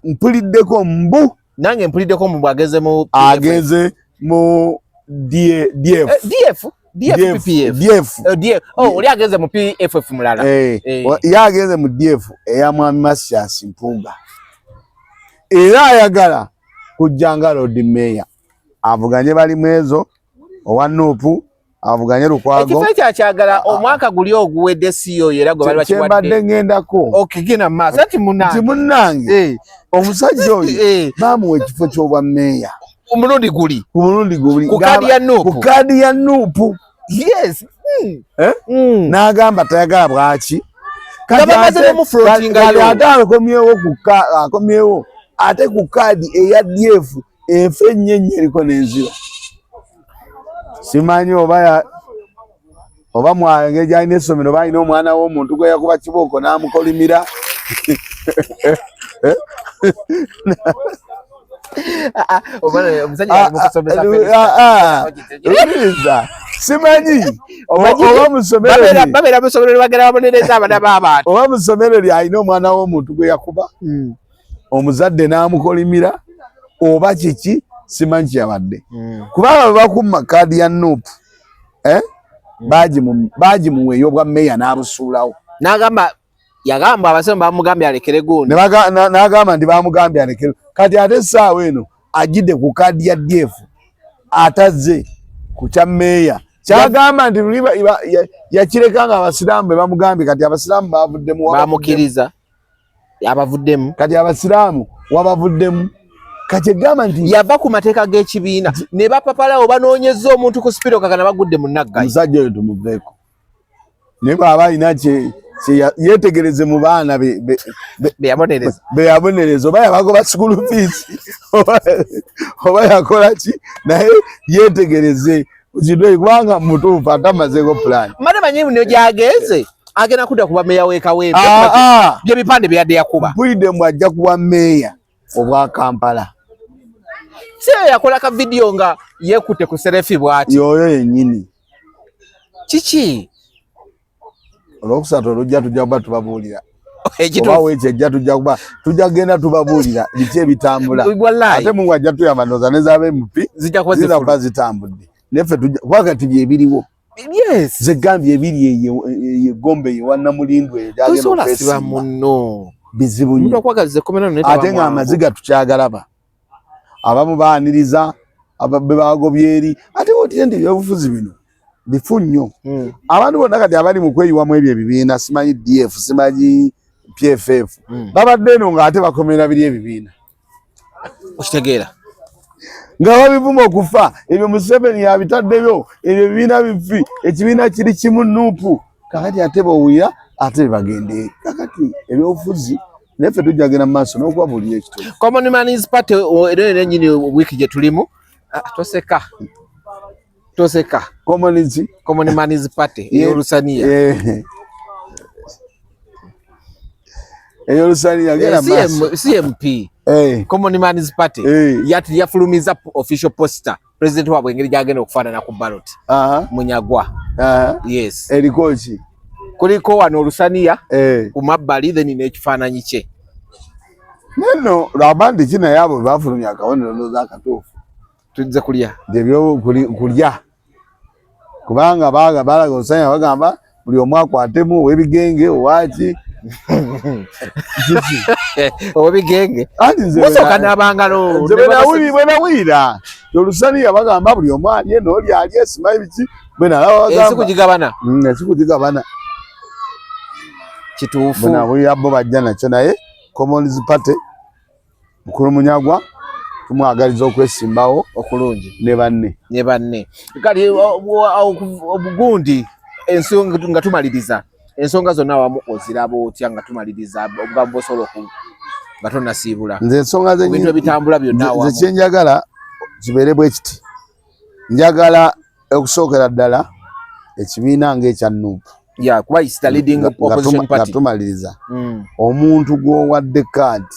Speaker 1: mpuliddeko mbu
Speaker 2: Nange mpuliddeko mbu ageze mu
Speaker 1: ageze mu DF.
Speaker 2: DF, DF, PPF.
Speaker 1: DF.
Speaker 2: DF. Oh, oli ageze mu PFF mulala.
Speaker 1: Ye agenze mu DF eya mwami Mathias Mpuuga, era ayagala kujja nga Lord Mayor avuganye Balimwezo owa NUP, avuganye Lukwago.
Speaker 2: Ekifo ekyo akyagala omwaka guli oguwedde, si oyo era gwe bali
Speaker 1: bakiwadde. Kyembadde ngendako.
Speaker 2: Okay, genda mu maaso ati munnange.
Speaker 1: Nti munnange, omusajja oyo bamuwa ekifo ky'obwa mmeeya
Speaker 2: omulundi guli.
Speaker 1: Ku mulundi guli.
Speaker 2: Ku kaadi ya NUP.
Speaker 1: Ku kaadi ya NUP. N'agamba tayagala bwaki.
Speaker 2: Nga bamaze n'omufloatingayo.
Speaker 1: Ate akomyewo ate ku kaadi eya DF enfe ennyo ennyo eriko n'enziba. Simanyi oba oba mwengeri gyalina essomero balina omwana w'omuntu gwe yakuba kibooko n'amukolimira. Wuliriza, simanyi oba
Speaker 2: musomero musomero bagenda babonereza abaana b'abantu,
Speaker 1: oba musomero lyalina omwana w'omuntu gwe yakuba omuzadde n'amukolimira oba kiki, simanyi kyeyabadde. Kubanga bwe bakumma kaadi ya NUP bagimuwa ey'obwa meeya n'abusuulawo.
Speaker 2: N'agamba yagamba abasoma bamugambye alekere gundi,
Speaker 1: n'agamba nti bamugambye alekere. Kati ate essaawa eno ajjidde ku kaadi ya DF atazze ku kya meeya, kyagamba nti luli yakireka nga abasiraamu be bamugambye. Kati abasiraamu bavuddemu,
Speaker 2: bamukkiriza abavuddemu.
Speaker 1: Kati abasiraamu wabavuddemu, kati egamba nti
Speaker 2: yava ku mateeka g'ekibiina ne bapapalawo banoonyezza omuntu ku Spiro Kakana bagudde mu naggayi.
Speaker 1: Omusajja oyo tumuveeko, naye bw'aba alina yeetegereze mu baana beyabonereza, oba yabagoba school fees oba yakola ki, naye yeetegereze kintu, kubanga mutuufu ate amazeeko pulaani.
Speaker 2: Mane manyi ne gyagenze agenda kudda kuba meeya w'e Kawempe, byebipande byeyadde yakuba.
Speaker 1: Mpulidde mbu ajja kuba meeya obwa Kampala.
Speaker 2: Si yakola ka vidiyo nga yeekutte ku selfie bw'ati?
Speaker 1: Yoyo yennyini.
Speaker 2: Kiki?
Speaker 1: Olwokusatu olujja tujja kuba tubabuulira, oba wiiki ejja tujja kuba tujja kugenda tubabuulira biki ebitambula. Ate Mungu ajja tuyamba, ndowooza ne zaba MP
Speaker 2: zijja
Speaker 1: kuba zitambudde, naffe tujja kuba kati byebiriwo.
Speaker 2: Yes.
Speaker 1: Ze gambye ebiri eyo egombe eyo wannamulindwa eyo
Speaker 2: gyagenda okwesimba munno
Speaker 1: bizibu nnyo, ate nga amaziga tukyagalaba, abamu baaniriza be bagobye eri, ate otye nti ebyobufuzi bino bifu nnyo. Abantu bonna kati abali mu kweyiwamu ebyo ebibiina, simanyi DF, simanyi PFF, babadde eno ng'ate bakomera biri ebibiina.
Speaker 2: Okitegeera?
Speaker 1: Nga babivuma okufa, ebyo Museveni yabitaddeyo, ebyo ebibiina bifi, ekibiina kiri kimu NUP. Kakati ate bwowulira ate bebagende. Kakati ebyobufuzi naye ffe tujja genda mu maaso n'okubabuulira ekituufu.
Speaker 2: Common Man's Party era yennyini wiiki gye tulimu. Toseka, toseka.
Speaker 1: Common
Speaker 2: Common Man's Party ey'olusaniya.
Speaker 1: Ey'olusaniya, genda maaso.
Speaker 2: CMP, Common Man's Party, yafulumiza official poster, president waabwe engeri gyagenda okufaanana ku ballot, Munyagwa. Yes.
Speaker 1: Eriko ki?
Speaker 2: Kuliko wano olusaniya ku mabbali, then n'ekifaananyi kye.
Speaker 1: Neno lwaba nti ki, naye abo bafulumya akabonero ndowooza akatuufu.
Speaker 2: Tujja kulya.
Speaker 1: Ebyo kulya, kubanga balaga olusaniya, bagamba buli omu akwatemu, ow'ebigenge, owaki.
Speaker 2: Ow'ebigenge musooka n'abangalo.
Speaker 1: Bwe nawulira olusaniya bagamba buli omu alye n'oli alye, simanyi biki, bwe nalaba
Speaker 2: ensi kugigabana.
Speaker 1: Ensi kugigabana.
Speaker 2: Kituufu.
Speaker 1: Bwe nawulira bo bajja nakyo, naye Commons Party, mukulu Munyagwa tumwagaliza okwesimbawo
Speaker 2: okulungi
Speaker 1: ne banne.
Speaker 2: Ne banne. Kati obugundi ensonga nga tumaliriza, ensonga zonna wamu oziraba otya nga tumaliriza, obugambo bwosobola oku nga tonasiibula?
Speaker 1: Nze ensonga
Speaker 2: bintu ebitambula byonna
Speaker 1: awamu, nze kyenjagala kibeere bwe kiti: njagala okusookera ddala ekibiina ng'ekya NUP
Speaker 2: Yeah, kuba is the leading opposition party.
Speaker 1: Nga tumaliriza, omuntu gw'owadde kaadi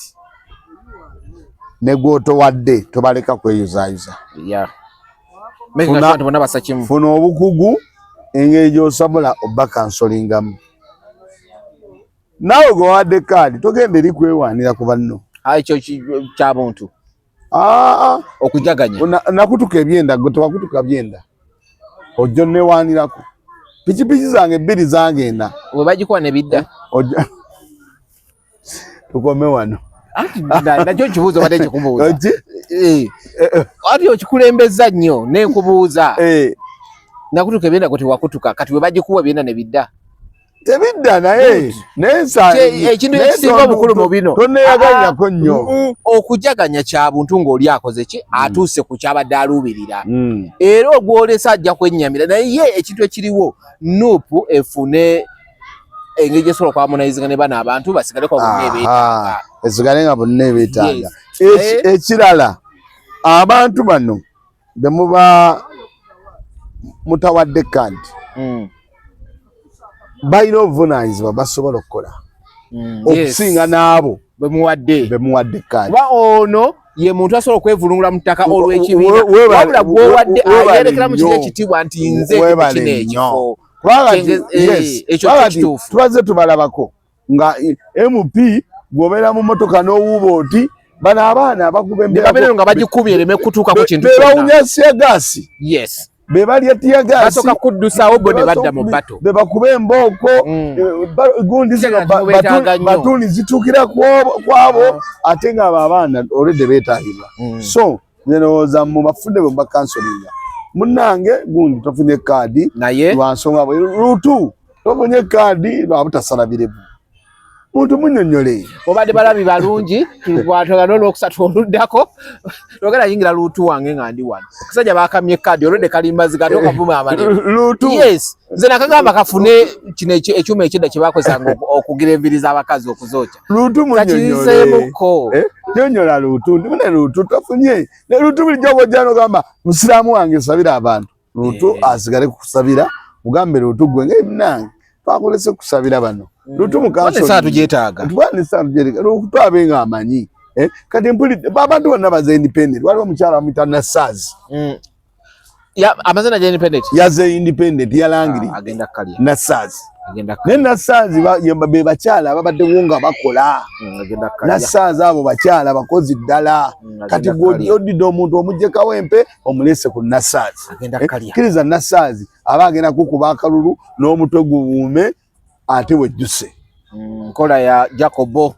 Speaker 1: ne gw'otowadde tobaleka kweyuzaayuza. Funa obukugu engeri gy'osobola obbakansolingamu. Naawe gwewadde kaadi togenda eri kwewaanira ku banno.
Speaker 2: Ekyo kyabuntu. Okujaganya.
Speaker 1: Nakutuka ebyenda, gwe tewakutuka byenda, ojja onnewaanirako. Pikipiki zange bbiri zagenda.
Speaker 2: Bwe bagikuwa ne bidda.
Speaker 1: Tukome wano.
Speaker 2: Nakyo nkibuuza, obadde nkikubuuza ati okikulembeza nnyo nenkubuuza, nakutuka ebyenda, gwe tewakutuka, kati bwe bagikuwa ebyenda ne bidda?
Speaker 1: Tebidda, naye
Speaker 2: ekintu ekisinga obukulu mu bino
Speaker 1: toneyagalirako nnyo.
Speaker 2: Okujaganya kya buntu ng'oli akoze ki, atuuse ku kyabadde aluubirira, era ogwolesa ajja kwennyamira. Naye ye ekintu ekiriwo, NUP efune engeri gyesobola okwaharmonizinga ne bano abantu basigale kwa bonna ebeetaaga.
Speaker 1: Esigale nga bonna ebeetaaga. Ekirala, abantu bano bemuba mutawadde kaadi balina obuvunaanyizibwa basobola okukola okusinga n'abo
Speaker 2: bemuwadde
Speaker 1: bemuwadde kaadi.
Speaker 2: Kuba ono ye muntu asobola okwevulungula mu ttaka olw'ekibiina, wabula gwowadde ayerekera mu kiri ekitiibwa nti nze kino ekifo.
Speaker 1: Ekyo kituufu. Tubazze tubalabako nga MP bw'obeera mu motoka n'owuuba oti bano abaana abakuba
Speaker 2: embeera nga bagikubye ereme kutuukako kintu
Speaker 1: kyonna, bebawunya teargas.
Speaker 2: Yes.
Speaker 1: Be balya teargas,
Speaker 2: basooka kuddusaawo bo ne badda mu battle,
Speaker 1: be bakuba embooko, gundi zino batuni zituukira kwabo, ate nga abo abaana already beetahibwa. So ndowooza mu bafunde bwe mubakansolinga, munnange gundi tofunye kaadi
Speaker 2: naye
Speaker 1: lwa nsonga bwe lutu tofunye kaadi lwa butasala birevu, muntu munnyonnyole.
Speaker 2: Obadde balabi balungi, tukwatagana olwokusatu oluddako. Lwogera yingira luutu wange nga ndi wano. Kasajja bakamye kaadi olwedde kalimbazi kati okavuma amalebe.
Speaker 1: Luutu.
Speaker 2: Yes, nze nakagamba kafune kino ekyuma ekyedda kye bakozesanga okugira enviiri z'abakazi okuzookya.
Speaker 1: Luutu munnyonnyole.
Speaker 2: Kakiyiseemuko.
Speaker 1: Nnyonnyola luutu, ndi mune luutu tofunye ne luutu bulijjo bw'ojja n'ogamba musiraamu wange sabira abantu. Luutu asigale kusabira, mugambe luutu gwe nga munange twakolese kusabira bano. Luutu
Speaker 2: mukanso. Tubane tugyetaaga.
Speaker 1: Tubane tugyetaaga. Luutu abe nga amanyi. Kati mpulidde abantu bonna baze independent. Waliwo omukyala amuyita Nassaazi.
Speaker 2: Ya amazina ja independent.
Speaker 1: Yaze independent yalangiri.
Speaker 2: Agenda kalya.
Speaker 1: Nassaazi.
Speaker 2: Agenda kalya.
Speaker 1: Ne Nassaazi be bakyala ababaddewo nga bakola.
Speaker 2: Agenda kalya.
Speaker 1: Nassaazi abo bakyala bakozi ddala. Kati gw'odidde omuntu omuggyekawo empe omulese ku Nassaazi.
Speaker 2: Agenda kalya.
Speaker 1: Kkiriza Nassaazi aba agenda kukuba akalulu n'omutwe guwuume ate wejjuse.
Speaker 2: Nkola ya Jacobo.